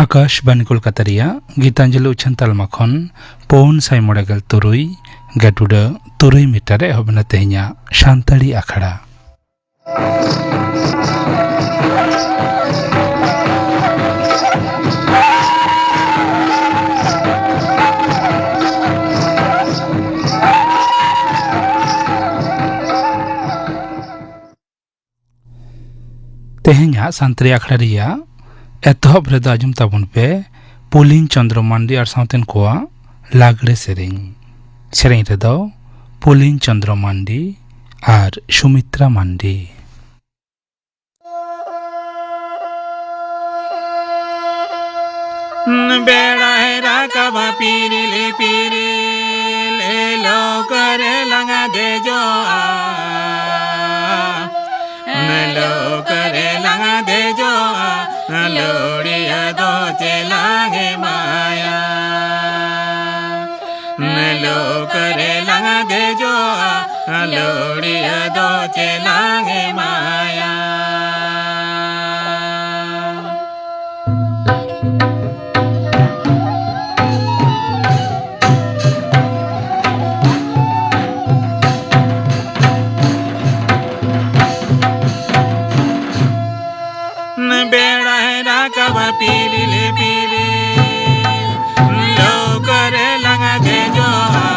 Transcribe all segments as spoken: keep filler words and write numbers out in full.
ᱟᱠᱟᱥᱵᱟᱱᱤ ᱠᱳᱞᱠᱟᱛᱟ ᱨᱮᱭᱟᱜ ᱜᱤᱛᱟᱧᱡᱚᱞᱤ ᱩᱪᱷᱟᱹᱱ ᱛᱟᱞᱢᱟ ᱠᱷᱚᱱ ᱯᱩᱱ ᱥᱟᱭ ᱢᱚᱬᱮ ᱜᱮᱞ ᱛᱩᱨᱩᱭ ᱜᱟᱹᱴᱩᱰᱟᱹ ᱛᱩᱨᱩᱭ ᱢᱤᱴᱟᱨ ᱨᱮ ᱮᱦᱚᱵ ᱮᱱᱟ ᱛᱮᱦᱮᱧᱟᱜ ᱥᱟᱱᱛᱟᱲᱤ ᱟᱠᱷᱲᱟ᱾ ᱛᱮᱦᱮᱧᱟᱜ ᱥᱟᱱᱛᱟᱲᱤ ᱟᱠᱷᱲᱟ ᱨᱮᱭᱟᱜ ᱮᱛᱚᱦᱚᱵ ᱨᱮᱫᱚ ᱟᱸᱡᱚᱢ ᱛᱟᱵᱚᱱ ᱯᱮ ᱯᱩᱞᱤᱱ ᱪᱚᱸᱫᱽᱨᱚ ᱢᱟᱱᱰᱤ ᱟᱨ ᱥᱟᱶᱛᱮᱱ ᱠᱚᱣᱟᱜ ᱞᱟᱜᱽᱲᱮ ᱥᱮᱨᱮᱧ᱾ ᱥᱮᱨᱮᱧ ᱨᱮᱫᱚ ᱯᱩᱞᱤᱱ ᱪᱚᱸᱫᱽᱨᱚ ᱢᱟᱱᱰᱤ ᱟᱨ ᱥᱩᱢᱤᱛᱨᱟ ᱢᱟᱱᱰᱤ᱾ ᱵᱮᱲᱟᱭ ᱨᱟᱠᱟᱵᱟ ᱯᱤᱨᱤᱞ ᱯᱤᱨᱤᱞ, ᱞᱟᱹᱣᱠᱟᱹ ᱨᱮ ᱞᱟᱝ ᱫᱮᱡᱚᱜᱼᱟ᱾ ᱞᱟᱹᱣᱠᱟᱹ ᱨᱮ ᱞᱟᱝ ᱫᱮᱡᱚᱜᱼᱟ, ᱞᱟᱹᱣᱲᱤᱭᱟᱹ ᱫᱚ ᱪᱮᱞᱟᱝ ᱮᱢᱟᱭᱟ᱾ ᱞᱟᱹᱣᱠᱟᱹ ᱨᱮ ᱞᱟᱝ ᱫᱮᱡᱚᱜᱼᱟ, ᱞᱟᱹᱣᱲᱤᱭᱟᱹ ᱫᱚ ᱪᱮᱞᱟᱝ ᱮᱢᱟᱭᱟ᱾ ᱵᱮᱲᱟᱭ ᱨᱟᱠᱟᱵᱟ ᱯᱤᱨᱤᱞ ᱯᱤᱨᱤᱞ, ᱞᱟᱹᱣᱠᱟᱹ ᱨᱮ ᱞᱟᱝ ᱫᱮᱡᱚᱜᱼᱟ᱾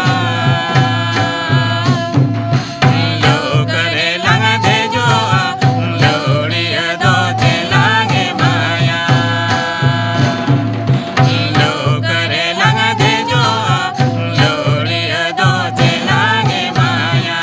ᱞᱟᱹᱣᱠᱟᱹ ᱨᱮ ᱞᱟᱝ ᱫᱮᱡᱚᱜᱼᱟ, ᱞᱟᱹᱣᱲᱤᱭᱟᱹ ᱫᱚ ᱪᱮᱞᱟᱝ ᱮᱢᱟᱭᱟ᱾ ᱞᱟᱹᱣᱠᱟᱹ ᱨᱮ ᱞᱟᱝ ᱫᱮᱡᱚᱜᱼᱟ, ᱞᱟᱹᱣᱲᱤᱭᱟᱹ ᱫᱚ ᱪᱮᱞᱟᱝ ᱮᱢᱟᱭᱟ᱾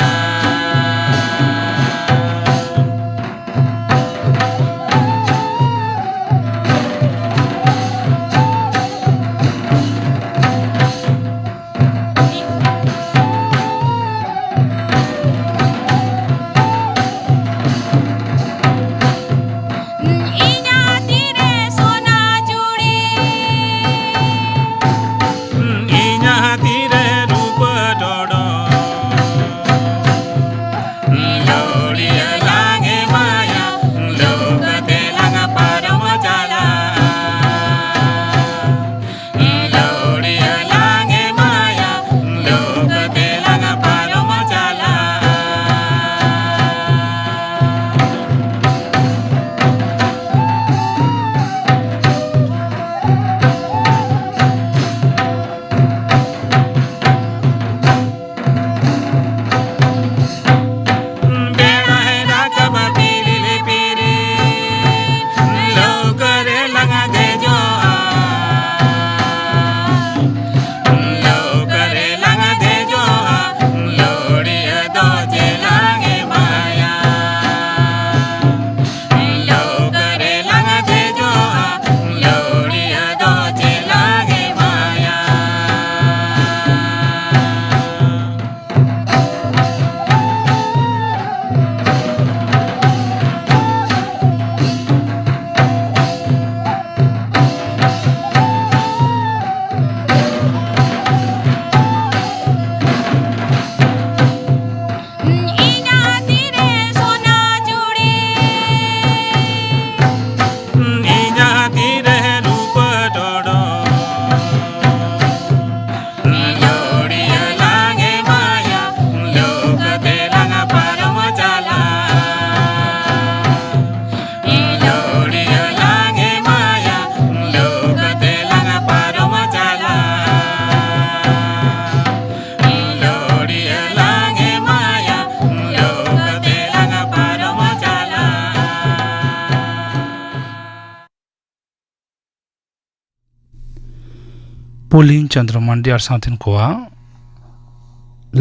ᱯᱩᱞᱤᱱ ᱪᱚᱸᱫᱽᱨᱚ ᱢᱟᱱᱰᱤ ᱟᱨ ᱥᱟᱶᱛᱮᱱ ᱠᱚᱣᱟᱜ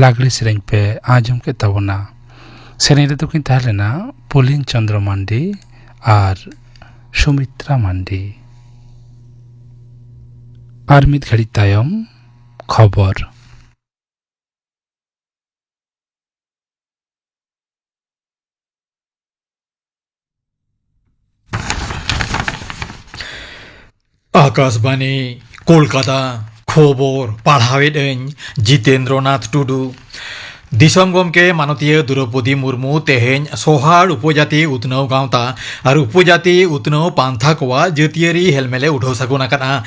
ᱞᱟᱜᱽᱲᱮ ᱥᱮᱨᱮᱧ ᱯᱮ ᱟᱸᱡᱚᱢ ᱠᱮᱫ ᱛᱟᱵᱚᱱᱟ᱾ ᱥᱮᱨᱮᱧ ᱨᱮᱫᱚ ᱠᱤᱱ ᱛᱟᱦᱮᱸ ᱞᱮᱱᱟ ᱯᱩᱞᱤᱱ ᱪᱚᱸᱫᱽᱨᱚ ᱢᱟᱱᱰᱤ ᱟᱨ ᱥᱩᱢᱤᱛᱨᱟ ᱢᱟᱱᱰᱤ᱾ ᱟᱨ ᱢᱤᱫ ᱜᱷᱟᱹᱲᱤᱡ ᱛᱟᱭᱚᱢ ᱠᱷᱚᱵᱚᱨ᱾ ᱟᱠᱟᱥᱵᱟᱱᱤ, ᱠᱳᱞᱠᱟᱛᱟ᱾ ᱠᱷᱚᱵᱚᱨ ᱯᱟᱲᱦᱟᱣᱮᱫ ᱟᱹᱧ ᱡᱤᱛᱮᱱᱫᱨᱚ ᱱᱟᱛᱷ ᱴᱩᱰᱩ᱾ ᱫᱤᱥᱚᱢ ᱜᱚᱢᱠᱮ ᱢᱟᱱᱚᱛᱤᱭᱟᱹ ᱫᱨᱚᱣᱯᱚᱫᱤ ᱢᱩᱨᱢᱩ ᱛᱮᱦᱮᱧ ᱥᱚᱦᱟᱲ ᱩᱯᱚᱡᱟᱛᱤ ᱩᱛᱱᱟᱹᱣ ᱜᱟᱶᱛᱟ ᱟᱨ ᱩᱯᱚᱡᱟᱛᱤ ᱩᱛᱱᱟᱹᱣ ᱯᱟᱱᱛᱷᱟ ᱠᱚᱣᱟᱜ ᱡᱟᱹᱛᱤᱭᱟᱹᱨᱤ ᱦᱮᱞᱢᱮᱞ ᱮ ᱩᱰᱷᱟᱹᱣ ᱥᱟᱹᱜᱩᱱ ᱟᱠᱟᱫᱼᱟ᱾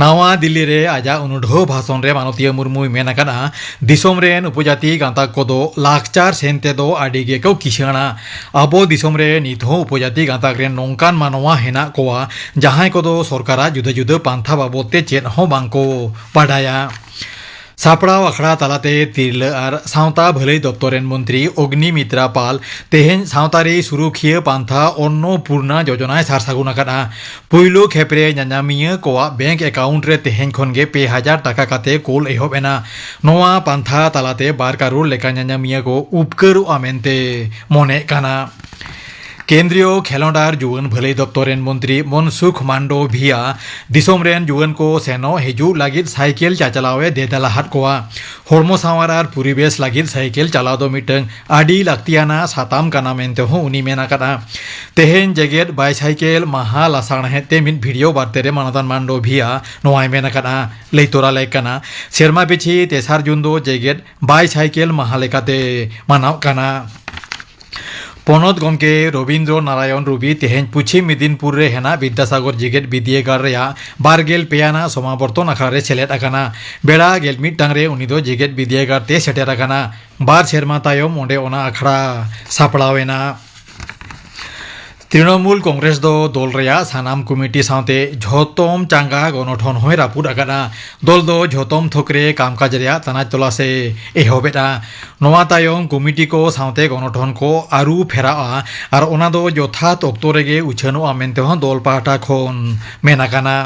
ᱱᱟᱣᱟ ᱫᱤᱞᱞᱤ ᱨᱮ ᱟᱡᱟᱜ ᱩᱱᱩᱰᱷᱟᱹᱣ ᱵᱷᱟᱥᱚᱱ ᱨᱮ ᱢᱟᱱᱚᱛᱤᱭᱟᱹ ᱢᱩᱨᱢᱩᱭ ᱢᱮᱱ ᱟᱠᱟᱫᱼᱟ, ᱫᱤᱥᱚᱢ ᱨᱮᱱ ᱩᱯᱚᱡᱟᱛᱤ ᱜᱟᱶᱛᱟ ᱠᱚᱫᱚ ᱞᱟᱠᱪᱟᱨ ᱥᱮᱱ ᱛᱮᱫᱚ ᱟᱹᱰᱤ ᱜᱮᱠᱚ ᱠᱤᱥᱟᱹᱬᱟ᱾ ᱟᱵᱚ ᱫᱤᱥᱚᱢ ᱨᱮ ᱱᱤᱛ ᱦᱚᱸ ᱩᱯᱚᱡᱟᱹᱛᱤ ᱜᱟᱸᱛᱟᱠ ᱨᱮᱱ ᱱᱚᱝᱠᱟᱱ ᱢᱟᱱᱣᱟ ᱦᱮᱱᱟᱜ ᱠᱚᱣᱟ, ᱡᱟᱦᱟᱸᱭ ᱠᱚᱫᱚ ᱥᱚᱨᱠᱟᱨᱟᱜ ᱡᱩᱫᱟᱹ ᱡᱩᱫᱟᱹ ᱯᱟᱱᱛᱷᱟ ᱵᱟᱵᱚᱫ ᱛᱮ ᱪᱮᱫ ᱦᱚᱸ ᱵᱟᱝ ᱠᱚ ᱵᱟᱰᱟᱭᱟ᱾ ᱥᱟᱯᱲᱟᱣ ᱟᱠᱷᱲᱟ ᱛᱟᱞᱟᱛᱮ ᱛᱤᱨᱞᱟᱹ ᱟᱨ ᱥᱟᱶᱛᱟ ᱵᱷᱟᱹᱞᱟᱹᱭ ᱫᱚᱯᱛᱚᱨ ᱨᱮᱱ ᱢᱚᱱᱛᱨᱤ ᱚᱜᱽᱱᱤᱢᱤᱛᱨᱟ ᱯᱟᱞ ᱛᱮᱦᱮᱧ ᱥᱟᱶᱛᱟᱨᱤ ᱥᱩᱨᱩᱠᱷᱤᱭᱟᱹ ᱯᱟᱱᱛᱷᱟ ᱚᱱᱱᱚᱯᱩᱨᱱᱟ ᱡᱳᱡᱚᱱᱟᱭ ᱥᱟᱨ ᱥᱟᱹᱜᱩᱱ ᱟᱠᱟᱫᱼᱟ᱾ ᱯᱩᱭᱞᱩ ᱠᱷᱮᱯ ᱨᱮ ᱧᱟᱧᱟᱢᱤᱭᱟᱹ ᱠᱚᱣᱟᱜ ᱵᱮᱝᱠ ᱮᱠᱟᱣᱩᱱᱴ ᱨᱮ ᱛᱮᱦᱮᱧ ᱠᱷᱚᱱ ᱜᱮ ᱯᱮ ᱦᱟᱡᱟᱨ ᱴᱟᱠᱟ ᱠᱟᱛᱮ ᱠᱳᱞ ᱮᱦᱚᱵ ᱮᱱᱟ᱾ ᱱᱚᱣᱟ ᱯᱟᱱᱛᱷᱟ ᱛᱟᱞᱟᱛᱮ ᱵᱟᱨ ᱠᱟᱨᱳᱲ ᱞᱮᱠᱟ ᱧᱟᱧᱟᱢᱤᱭᱟᱹ ᱠᱚ ᱩᱯᱠᱟᱹᱨᱚᱜᱼᱟ ᱢᱮᱱᱛᱮ ᱢᱚᱱᱮᱜ ᱠᱟᱱᱟ᱾ ᱠᱮᱱᱫᱨᱤᱭᱚ ᱠᱷᱮᱞᱚᱸᱰ ᱟᱨ ᱡᱩᱣᱟᱹᱱ ᱵᱷᱟᱹᱞᱟᱹᱭ ᱫᱚᱯᱛᱚᱨ ᱨᱮᱱ ᱢᱚᱱᱛᱨᱤ ᱢᱚᱱᱥᱩᱠᱷ ᱢᱟᱱᱰᱚᱵᱷᱤᱭᱟ ᱫᱤᱥᱚᱢ ᱨᱮᱱ ᱡᱩᱣᱟᱹᱱ ᱠᱚ ᱥᱮᱱᱚᱜ ᱦᱤᱡᱩᱜ ᱞᱟᱹᱜᱤᱫ ᱥᱟᱭᱠᱮᱞ ᱪᱟᱪᱞᱟᱣ ᱮ ᱫᱮᱫᱟᱞᱟᱦᱟᱫ ᱠᱚᱣᱟ᱾ ᱦᱚᱲᱢᱚ ᱥᱟᱶᱟᱨ ᱟᱨ ᱯᱚᱨᱤᱵᱮᱥ ᱞᱟᱹᱜᱤᱫ ᱥᱟᱭᱠᱮᱞ ᱪᱟᱞᱟᱣ ᱫᱚ ᱢᱤᱫᱴᱟᱝ ᱟᱹᱰᱤ ᱞᱟᱹᱠᱛᱤᱭᱟᱱᱟ ᱥᱟᱛᱟᱢ ᱠᱟᱱᱟ ᱢᱮᱱᱛᱮ ᱦᱚᱸ ᱩᱱᱤ ᱢᱮᱱ ᱟᱠᱟᱫᱼᱟ᱾ ᱛᱮᱦᱮᱧ ᱡᱮᱜᱮᱛ ᱵᱟᱭᱥᱟᱭᱠᱮᱞ ᱢᱟᱦᱟ ᱞᱟᱥᱟᱬᱦᱮᱫ ᱛᱮ ᱢᱤᱫ ᱵᱷᱤᱰᱤᱭᱳ ᱵᱟᱨᱛᱮ ᱨᱮ ᱢᱟᱱᱚᱛᱟᱱ ᱢᱟᱱᱰᱚᱵᱷᱤᱭᱟ ᱱᱚᱣᱟᱭ ᱢᱮᱱ ᱟᱠᱟᱫᱼᱟ᱾ ᱞᱟᱹᱭ ᱛᱚᱨᱟ ᱞᱮᱠ ᱠᱟᱱᱟ, ᱥᱮᱨᱢᱟ ᱯᱤᱪᱷᱤ ᱛᱮᱥᱟᱨ ᱡᱩᱱ ᱫᱚ ᱡᱮᱜᱮᱛ ᱵᱟᱭᱥᱟᱭᱠᱮᱞ ᱢᱟᱦᱟ ᱞᱮᱠᱟᱛᱮ ᱢᱟᱱᱟᱣ ᱠᱟᱱᱟ᱾ ᱯᱚᱱᱚᱛ ᱜᱚᱢᱠᱮ ᱨᱚᱵᱤᱱᱫᱨᱚ ᱱᱟᱨᱟᱭᱚᱱ ᱨᱚᱵᱤ ᱛᱮᱦᱮᱧ ᱯᱚᱪᱷᱤᱢ ᱢᱮᱫᱤᱱᱯᱩᱨ ᱨᱮ ᱦᱮᱱᱟᱜ ᱵᱤᱫᱽᱫᱟᱥᱟᱜᱚᱨ ᱡᱮᱜᱮᱛ ᱵᱤᱫᱽᱭᱟᱹᱜᱟᱲ ᱨᱮᱭᱟᱜ ᱵᱟᱨ ᱜᱮᱞ ᱯᱮ ᱟᱱᱟᱜ ᱥᱚᱢᱟᱵᱚᱨᱛᱚᱱ ᱟᱠᱷᱲᱟ ᱨᱮ ᱥᱮᱞᱮᱫ ᱟᱠᱟᱱᱟ᱾ ᱵᱮᱲᱟ ᱜᱮᱞ ᱢᱤᱫ ᱴᱟᱝ ᱨᱮ ᱩᱱᱤ ᱫᱚ ᱡᱮᱜᱮᱛ ᱵᱤᱫᱽᱭᱟᱹᱜᱟᱲ ᱛᱮ ᱥᱮᱴᱮᱨ ᱟᱠᱟᱱᱟ᱾ ᱵᱟᱨ ᱥᱮᱨᱢᱟ ᱛᱟᱭᱚᱢ ᱚᱸᱰᱮ ᱚᱱᱟ ᱟᱠᱷᱲᱟ ᱥᱟᱯᱲᱟᱣ ᱮᱱᱟ᱾ ᱛᱨᱤᱱᱚᱢᱩᱞ ᱠᱚᱝᱜᱨᱮᱥ ᱫᱚ ᱫᱚᱞ ᱨᱮᱭᱟᱜ ᱥᱟᱱᱟᱢ ᱠᱚᱢᱤᱴᱤ ᱥᱟᱶᱛᱮ ᱡᱷᱚᱛᱚᱢ ᱪᱟᱸᱜᱟ ᱜᱚᱱᱚᱴᱷᱚᱱ ᱦᱚᱸᱭ ᱨᱟᱹᱯᱩᱫ ᱟᱠᱟᱫᱼᱟ᱾ ᱫᱚᱞ ᱫᱚ ᱡᱷᱚᱛᱚᱢ ᱛᱷᱚᱠ ᱨᱮ ᱠᱟᱢᱠᱟᱡᱽ ᱨᱮᱭᱟᱜ ᱛᱟᱱᱟᱡ ᱛᱚᱞᱟᱥ ᱮ ᱮᱦᱚᱵ ᱮᱫᱼᱟ᱾ ᱱᱚᱣᱟ ᱛᱟᱭᱚᱢ ᱠᱚᱢᱤᱴᱤ ᱠᱚ ᱥᱟᱶᱛᱮ ᱜᱚᱱᱚᱴᱷᱚᱱ ᱠᱚ ᱟᱹᱨᱩ ᱯᱷᱮᱨᱟᱜᱼᱟ ᱟᱨ ᱚᱱᱟ ᱫᱚ ᱡᱚᱛᱷᱟᱛ ᱚᱠᱛᱚ ᱨᱮᱜᱮ ᱩᱪᱷᱟᱹᱱᱚᱜᱼᱟ ᱢᱮᱱᱛᱮ ᱦᱚᱸ ᱫᱚᱞ ᱯᱟᱦᱴᱟ ᱠᱷᱚᱱ ᱢᱮᱱ ᱟᱠᱟᱱᱟ᱾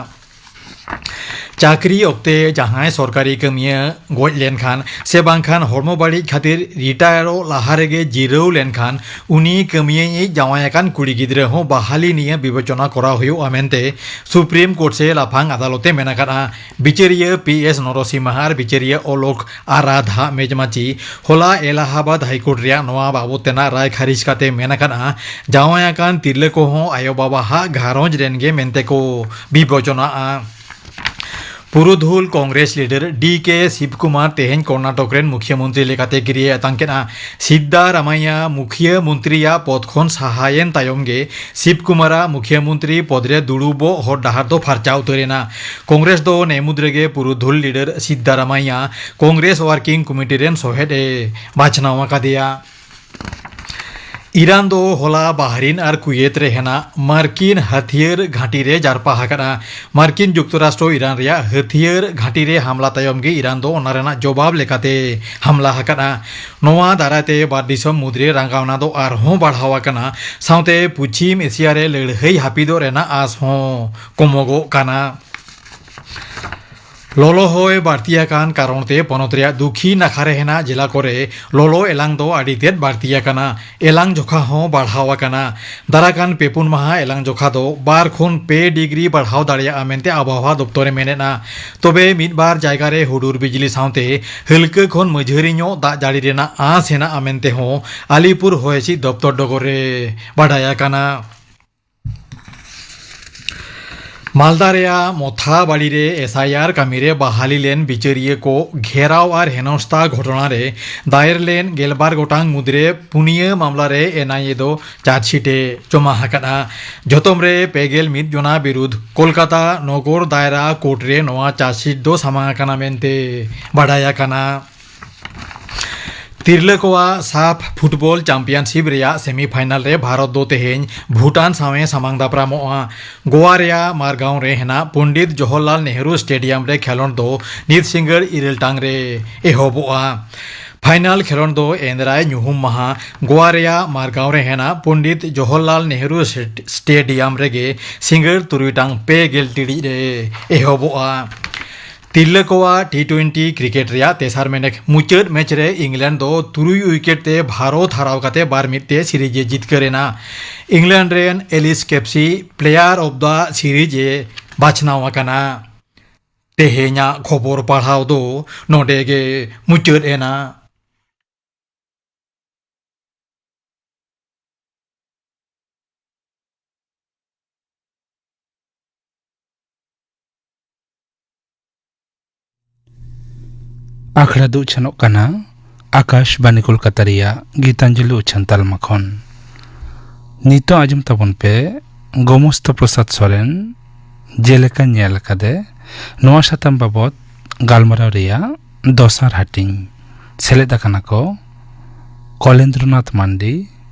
ᱪᱟᱹᱠᱨᱤ ᱚᱠᱛᱮ ᱡᱟᱦᱟᱸᱭ ᱥᱚᱨᱠᱟᱨᱤ ᱠᱟᱹᱢᱤᱭᱟᱹ ᱜᱚᱡ ᱞᱮᱱᱠᱷᱟᱱ ᱥᱮ ᱵᱟᱝᱠᱷᱟᱱ ᱦᱚᱲᱢᱚ ᱵᱟᱹᱲᱤᱡ ᱠᱷᱟᱹᱛᱤᱨ ᱨᱤᱴᱟᱭᱟᱨᱚᱜ ᱞᱟᱦᱟ ᱨᱮᱜᱮ ᱡᱤᱨᱟᱹᱣ ᱞᱮᱱᱠᱷᱟᱱ, ᱩᱱᱤ ᱠᱟᱹᱢᱤᱭᱟᱹᱭᱤᱡ ᱡᱟᱶᱟᱭ ᱟᱠᱟᱱ ᱠᱩᱲᱤ ᱜᱤᱫᱽᱨᱟᱹ ᱦᱚᱸ ᱵᱟᱦᱟᱞᱤ ᱱᱤᱭᱟᱹ ᱵᱤᱵᱮᱪᱚᱱᱟ ᱠᱚᱨᱟᱣ ᱦᱩᱭᱩᱜᱼᱟ ᱢᱮᱱᱛᱮ ᱥᱩᱯᱨᱤᱢ ᱠᱳᱨᱴ ᱥᱮ ᱞᱟᱯᱷᱟᱝ ᱟᱫᱟᱞᱚᱛ ᱮ ᱢᱮᱱ ᱟᱠᱟᱫᱼᱟ᱾ ᱵᱤᱪᱟᱹᱨᱤᱭᱟᱹ ᱯᱤ ᱮᱥ ᱱᱚᱨᱚᱥᱤᱢᱦᱟ ᱟᱨ ᱵᱤᱪᱟᱹᱨᱤᱭᱟᱹ ᱚᱞᱳᱠ ᱟᱨᱟᱫᱷᱟ ᱢᱮᱡᱽᱢᱟᱪᱤ ᱦᱚᱞᱟ ᱮᱞᱟᱦᱟᱵᱟᱫ ᱦᱟᱭᱠᱳᱨᱴ ᱨᱮᱭᱟᱜ ᱱᱚᱣᱟ ᱵᱟᱵᱚᱛ ᱛᱮᱱᱟᱜ ᱨᱟᱭ ᱠᱷᱟᱨᱤᱡ ᱠᱟᱛᱮ ᱢᱮᱱ ᱟᱠᱟᱫᱼᱟ, ᱡᱟᱶᱟᱭ ᱟᱠᱟᱱ ᱛᱤᱨᱞᱟᱹ ᱠᱚᱦᱚᱸ ᱟᱭᱳᱼᱵᱟᱵᱟ ᱦᱟᱜ ᱜᱷᱟᱨᱚᱸᱡᱽ ᱨᱮᱱ ᱜᱮ ᱢᱮᱱᱛᱮ ᱠᱚ ᱵᱤᱵᱮᱪᱚᱱᱟᱜᱼᱟ᱾ ᱯᱩᱨᱩᱫᱷᱩᱞ ᱠᱚᱝᱜᱨᱮᱥ ᱞᱤᱰᱟᱨ ᱰᱤ ᱠᱮ ᱥᱤᱵᱠᱩᱢᱟᱨ ᱛᱮᱦᱮᱧ ᱠᱚᱨᱱᱟᱴᱚᱠ ᱨᱮᱱ ᱢᱩᱠᱷᱭᱟᱹ ᱢᱚᱱᱛᱨᱤ ᱞᱮᱠᱟᱛᱮ ᱜᱤᱨᱟᱹᱭ ᱟᱛᱟᱝ ᱠᱮᱫᱼᱟ᱾ ᱥᱤᱫᱫᱟᱨᱟᱢᱟᱭᱭᱟ ᱢᱩᱠᱷᱭᱟᱹ ᱢᱚᱱᱛᱨᱤᱭᱟᱜ ᱯᱚᱫᱽ ᱠᱷᱚᱱ ᱥᱟᱦᱟᱭᱮᱱ ᱛᱟᱭᱚᱢ ᱜᱮ ᱥᱤᱵᱠᱩᱢᱟᱨᱟᱜ ᱢᱩᱠᱷᱭᱟᱹ ᱢᱚᱱᱛᱨᱤ ᱯᱚᱫᱽ ᱨᱮ ᱫᱩᱲᱩᱵᱚᱜ ᱦᱚᱨ ᱰᱟᱦᱟᱨ ᱫᱚ ᱯᱷᱟᱨᱪᱟ ᱩᱛᱟᱹᱨ ᱮᱱᱟ᱾ ᱠᱚᱝᱜᱨᱮᱥ ᱫᱚ ᱱᱮ ᱢᱩᱫᱽ ᱨᱮᱜᱮ ᱯᱩᱨᱩᱫᱷᱩᱞ ᱞᱤᱰᱟᱨ ᱥᱤᱫᱫᱟᱨᱟᱢᱟᱭᱭᱟ ᱠᱚᱝᱜᱨᱮᱥ ᱣᱟᱨᱠᱤᱝ ᱠᱚᱢᱤᱴᱤ ᱨᱮᱱ ᱥᱚᱦᱮᱫ ᱮ ᱵᱟᱪᱷᱱᱟᱣ ᱟᱠᱟᱫᱮᱭᱟ᱾ ᱤᱨᱟᱱ ᱫᱚ ᱦᱚᱞᱟ ᱵᱟᱦᱨᱤᱱ ᱟᱨ ᱠᱩᱭᱮᱛ ᱨᱮ ᱦᱮᱱᱟᱜ ᱢᱟᱨᱠᱤᱱ ᱦᱟᱹᱛᱭᱟᱹᱨ ᱜᱷᱟᱹᱴᱤ ᱨᱮ ᱡᱟᱨᱯᱟ ᱟᱠᱟᱫᱼᱟ᱾ ᱢᱟᱨᱠᱤᱱ ᱡᱩᱠᱛᱚᱨᱟᱥᱴᱨᱚ ᱤᱨᱟᱱ ᱨᱮᱭᱟᱜ ᱦᱟᱹᱛᱭᱟᱹᱨ ᱜᱷᱟᱹᱴᱤ ᱨᱮ ᱦᱟᱢᱞᱟ ᱛᱟᱭᱚᱢ ᱜᱮ ᱤᱨᱟᱱ ᱫᱚ ᱚᱱᱟ ᱨᱮᱱᱟᱜ ᱡᱚᱵᱟᱵ ᱞᱮᱠᱟᱛᱮ ᱦᱟᱢᱞᱟ ᱟᱠᱟᱫᱼᱟ᱾ ᱱᱚᱣᱟ ᱫᱟᱨᱟᱭ ᱛᱮ ᱵᱟᱨ ᱫᱤᱥᱚᱢ ᱢᱩᱫᱽᱨᱮ ᱨᱟᱸᱜᱟᱣᱱᱟ ᱫᱚ ᱟᱨᱦᱚᱸ ᱵᱟᱲᱦᱟᱣ ᱟᱠᱟᱱᱟ᱾ ᱥᱟᱶᱛᱮ ᱯᱩᱪᱷᱤᱢ ᱮᱥᱤᱭᱟ ᱨᱮ ᱞᱟᱹᱲᱦᱟᱹᱭ ᱦᱟᱹᱯᱤᱫᱚᱜ ᱨᱮᱱᱟᱜ ᱟᱸᱥ ᱦᱚᱸ ᱠᱚᱢᱚᱜᱚᱜ ᱠᱟᱱᱟ᱾ ᱞᱚᱞᱚ ᱦᱚᱭ ᱵᱟᱹᱲᱛᱤ ᱟᱠᱟᱱ ᱠᱟᱨᱚᱱ ᱛᱮ ᱯᱚᱱᱚᱛ ᱨᱮᱭᱟᱜ ᱫᱩᱠᱷᱤᱱ ᱱᱟᱠᱷᱟ ᱨᱮ ᱦᱮᱱᱟᱜ ᱡᱮᱞᱟ ᱠᱚᱨᱮ ᱞᱚᱞᱚ ᱮᱞᱟᱝ ᱫᱚ ᱟᱹᱰᱤ ᱛᱮᱫ ᱵᱟᱹᱲᱛᱤ ᱟᱠᱟᱱᱟ᱾ ᱮᱞᱟᱝ ᱡᱚᱠᱷᱟ ᱦᱚᱸ ᱵᱟᱲᱦᱟᱣ ᱟᱠᱟᱱᱟ᱾ ᱫᱟᱨᱟᱠᱟᱱ ᱯᱮ ᱯᱩᱱ ᱢᱟᱦᱟ ᱮᱞᱟᱝ ᱡᱚᱠᱷᱟ ᱫᱚ ᱵᱟᱨ ᱠᱷᱚᱱ ᱯᱮ ᱰᱤᱜᱽᱨᱤ ᱵᱟᱲᱦᱟᱣ ᱫᱟᱲᱮᱭᱟᱜᱼᱟ ᱢᱮᱱᱛᱮ ᱟᱵᱚᱦᱟᱣᱟ ᱫᱚᱯᱛᱚᱨ ᱮ ᱢᱮᱱᱮᱫᱼᱟ᱾ ᱛᱚᱵᱮ ᱢᱤᱫ ᱵᱟᱨ ᱡᱟᱭᱜᱟ ᱨᱮ ᱦᱩᱰᱩᱨ ᱵᱤᱡᱽᱞᱤ ᱥᱟᱶᱛᱮ ᱦᱟᱹᱞᱠᱟᱹ ᱠᱷᱚᱱ ᱢᱟᱹᱡᱷᱟᱹᱨᱤ ᱧᱚᱜ ᱫᱟᱜ ᱡᱟᱹᱲᱤ ᱨᱮᱱᱟᱜ ᱟᱸᱥ ᱦᱮᱱᱟᱜᱼᱟ ᱢᱮᱱᱛᱮ ᱦᱚᱸ ᱟᱞᱤᱯᱩᱨ ᱦᱚᱭ ᱦᱤᱸᱥᱤᱫ ᱫᱚᱯᱛᱚᱨ ᱰᱚᱜᱚᱨ ᱨᱮ ᱵᱟᱰᱟᱭ ᱟᱠᱟᱱᱟ᱾ ᱢᱟᱞᱫᱟ ᱨᱮᱭᱟᱜ ᱢᱚᱛᱷᱟᱵᱟᱲᱤ ᱨᱮ ᱮᱥ ᱟᱭ ᱟᱨ ᱠᱟᱹᱢᱤ ᱨᱮ ᱵᱟᱦᱟᱞᱤ ᱞᱮᱱ ᱵᱤᱪᱟᱹᱨᱤᱭᱟᱹ ᱠᱚ ᱜᱷᱮᱨᱟᱣ ᱟᱨ ᱦᱮᱱᱚᱥᱛᱟ ᱜᱷᱚᱴᱚᱱᱟ ᱨᱮ ᱫᱟᱭᱮᱨ ᱞᱮᱱ ᱜᱮᱞᱵᱟᱨ ᱜᱚᱴᱟᱝ ᱢᱩᱫᱽᱨᱮ ᱯᱩᱱᱭᱟᱹ ᱢᱟᱢᱞᱟ ᱨᱮ ᱮᱱ ᱟᱭ ᱮ ᱫᱚ ᱪᱟᱨᱡᱽᱥᱤᱴ ᱮ ᱡᱚᱢᱟ ᱟᱠᱟᱫᱼᱟ᱾ ᱡᱚᱛᱚᱢ ᱨᱮ ᱯᱮ ᱜᱮᱞ ᱢᱤᱫ ᱡᱚᱱᱟ ᱵᱤᱨᱩᱫᱷ ᱠᱳᱞᱠᱟᱛᱟ ᱱᱚᱜᱚᱨ ᱫᱟᱭᱨᱟ ᱠᱳᱨᱴ ᱨᱮ ᱱᱚᱣᱟ ᱪᱟᱨᱡᱽᱥᱤᱴ ᱫᱚ ᱥᱟᱢᱟᱝ ᱟᱠᱟᱱᱟ ᱢᱮᱱᱛᱮ ᱵᱟᱰᱟᱭ ᱟᱠᱟᱱᱟ᱾ ᱛᱤᱨᱞᱟᱹ ᱠᱚᱣᱟᱜ ᱥᱟᱯᱷ ᱯᱷᱩᱴᱵᱚᱞ ᱪᱟᱢᱯᱤᱭᱟᱱᱥᱤᱯ ᱨᱮᱭᱟᱜ ᱥᱮᱢᱤᱯᱷᱟᱭᱱᱟᱞ ᱨᱮ ᱵᱷᱟᱨᱚᱛ ᱫᱚ ᱛᱮᱦᱮᱧ ᱵᱷᱩᱴᱟᱱ ᱥᱟᱶ ᱮ ᱥᱟᱢᱟᱝ ᱫᱟᱯᱨᱟᱢᱚᱜᱼᱟ᱾ ᱜᱳᱣᱟ ᱨᱮᱭᱟᱜ ᱢᱟᱨᱜᱟᱣ ᱨᱮ ᱦᱮᱱᱟᱜ ᱯᱚᱱᱰᱤᱛ ᱡᱚᱣᱟᱦᱚᱨᱞᱟᱞ ᱱᱮᱦᱨᱩ ᱥᱴᱮᱰᱤᱭᱟᱢ ᱨᱮ ᱠᱷᱮᱞᱚᱸᱰ ᱫᱚ ᱱᱤᱛ ᱥᱤᱸᱜᱟᱹᱲ ᱤᱨᱟᱹᱞ ᱴᱟᱲᱟᱝ ᱨᱮ ᱮᱦᱚᱵᱚᱜᱼᱟ᱾ ᱯᱷᱟᱭᱱᱟᱞ ᱠᱷᱮᱞᱚᱸᱰ ᱫᱚ ᱮᱱᱫᱨᱟᱭ ᱧᱩᱦᱩᱢ ᱢᱟᱦᱟ ᱜᱳᱣᱟ ᱨᱮᱭᱟᱜ ᱢᱟᱨᱜᱟᱣ ᱨᱮ ᱦᱮᱱᱟᱜ ᱯᱚᱱᱰᱤᱛ ᱡᱚᱣᱟᱦᱚᱨᱞᱟᱞ ᱱᱮᱦᱨᱩ ᱥᱴᱮᱰᱤᱭᱟᱢ ᱨᱮᱜᱮ ᱥᱤᱸᱜᱟᱹᱲ ᱛᱩᱨᱩᱭ ᱴᱟᱲᱟᱝ ᱯᱮ ᱜᱮᱞ ᱴᱤᱲᱤᱡ ᱨᱮ ᱮᱦᱚᱵᱚᱜᱼᱟ᱾ ᱛᱤᱨᱞᱟᱹ ᱠᱚᱣᱟᱜ ᱴᱤ ᱴᱩᱭᱮᱱᱴᱤ ᱠᱨᱤᱠᱮᱴ ᱨᱮᱭᱟᱜ ᱛᱮᱥᱟᱨ ᱢᱮᱱᱮᱠ ᱢᱩᱪᱟᱹᱫ ᱢᱮᱪ ᱨᱮ ᱤᱝᱞᱮᱱᱰ ᱫᱚ ᱛᱩᱨᱩᱭ ᱩᱭᱠᱮᱴ ᱛᱮ ᱵᱷᱟᱨᱚᱛ ᱦᱟᱨᱟᱣ ᱠᱟᱛᱮ ᱵᱟᱨ ᱢᱤᱫ ᱛᱮ ᱥᱤᱨᱤᱡᱽ ᱮ ᱡᱤᱛᱠᱟᱹᱨ ᱮᱱᱟ᱾ ᱤᱝᱞᱮᱱᱰ ᱨᱮᱱ ᱮᱞᱤᱥ ᱠᱮᱯᱥᱤ ᱯᱞᱮᱭᱟᱨ ᱚᱯᱷ ᱫᱟ ᱥᱤᱨᱤᱡᱽ ᱮ ᱵᱟᱪᱷᱱᱟᱣ ᱟᱠᱟᱱᱟ᱾ ᱛᱮᱦᱮᱧᱟᱜ ᱠᱷᱚᱵᱚᱨ ᱯᱟᱲᱦᱟᱣ ᱫᱚ ᱱᱚᱰᱮ ᱜᱮ ᱢᱩᱪᱟᱹᱫ ᱮᱱᱟ᱾ ᱟᱠᱷᱲᱟ ᱫᱚ ᱩᱪᱷᱟᱹᱱᱚᱜ ᱠᱟᱱᱟ ᱟᱠᱟᱥᱵᱟᱱᱤ ᱠᱳᱞᱠᱟᱛᱟ ᱨᱮᱭᱟᱜ ᱜᱤᱛᱟᱧᱡᱚᱞᱤ ᱩᱪᱷᱟᱹᱱ ᱛᱟᱞᱢᱟ ᱠᱷᱚᱱ᱾ ᱱᱤᱛᱚᱜ ᱟᱸᱡᱚᱢ ᱛᱟᱵᱚᱱ ᱯᱮ ᱜᱳᱢᱚᱥᱛᱚ ᱯᱨᱚᱥᱟᱫᱽ ᱥᱚᱨᱮᱱ ᱡᱮᱞᱮᱠᱟ ᱧᱮᱞ ᱟᱠᱟᱫᱮ ᱱᱚᱣᱟ ᱥᱟᱛᱟᱢ ᱵᱟᱵᱚᱛ ᱜᱟᱞᱢᱟᱨᱟᱣ ᱨᱮᱭᱟᱜ ᱫᱚᱥᱟᱨ ᱦᱟᱹᱴᱤᱧ᱾ ᱥᱮᱞᱮᱫ ᱟᱠᱟᱱᱟ ᱠᱚ ᱠᱚᱞᱮᱱᱫᱨᱚᱱᱟᱛᱷ ᱢᱟᱱᱰᱤ,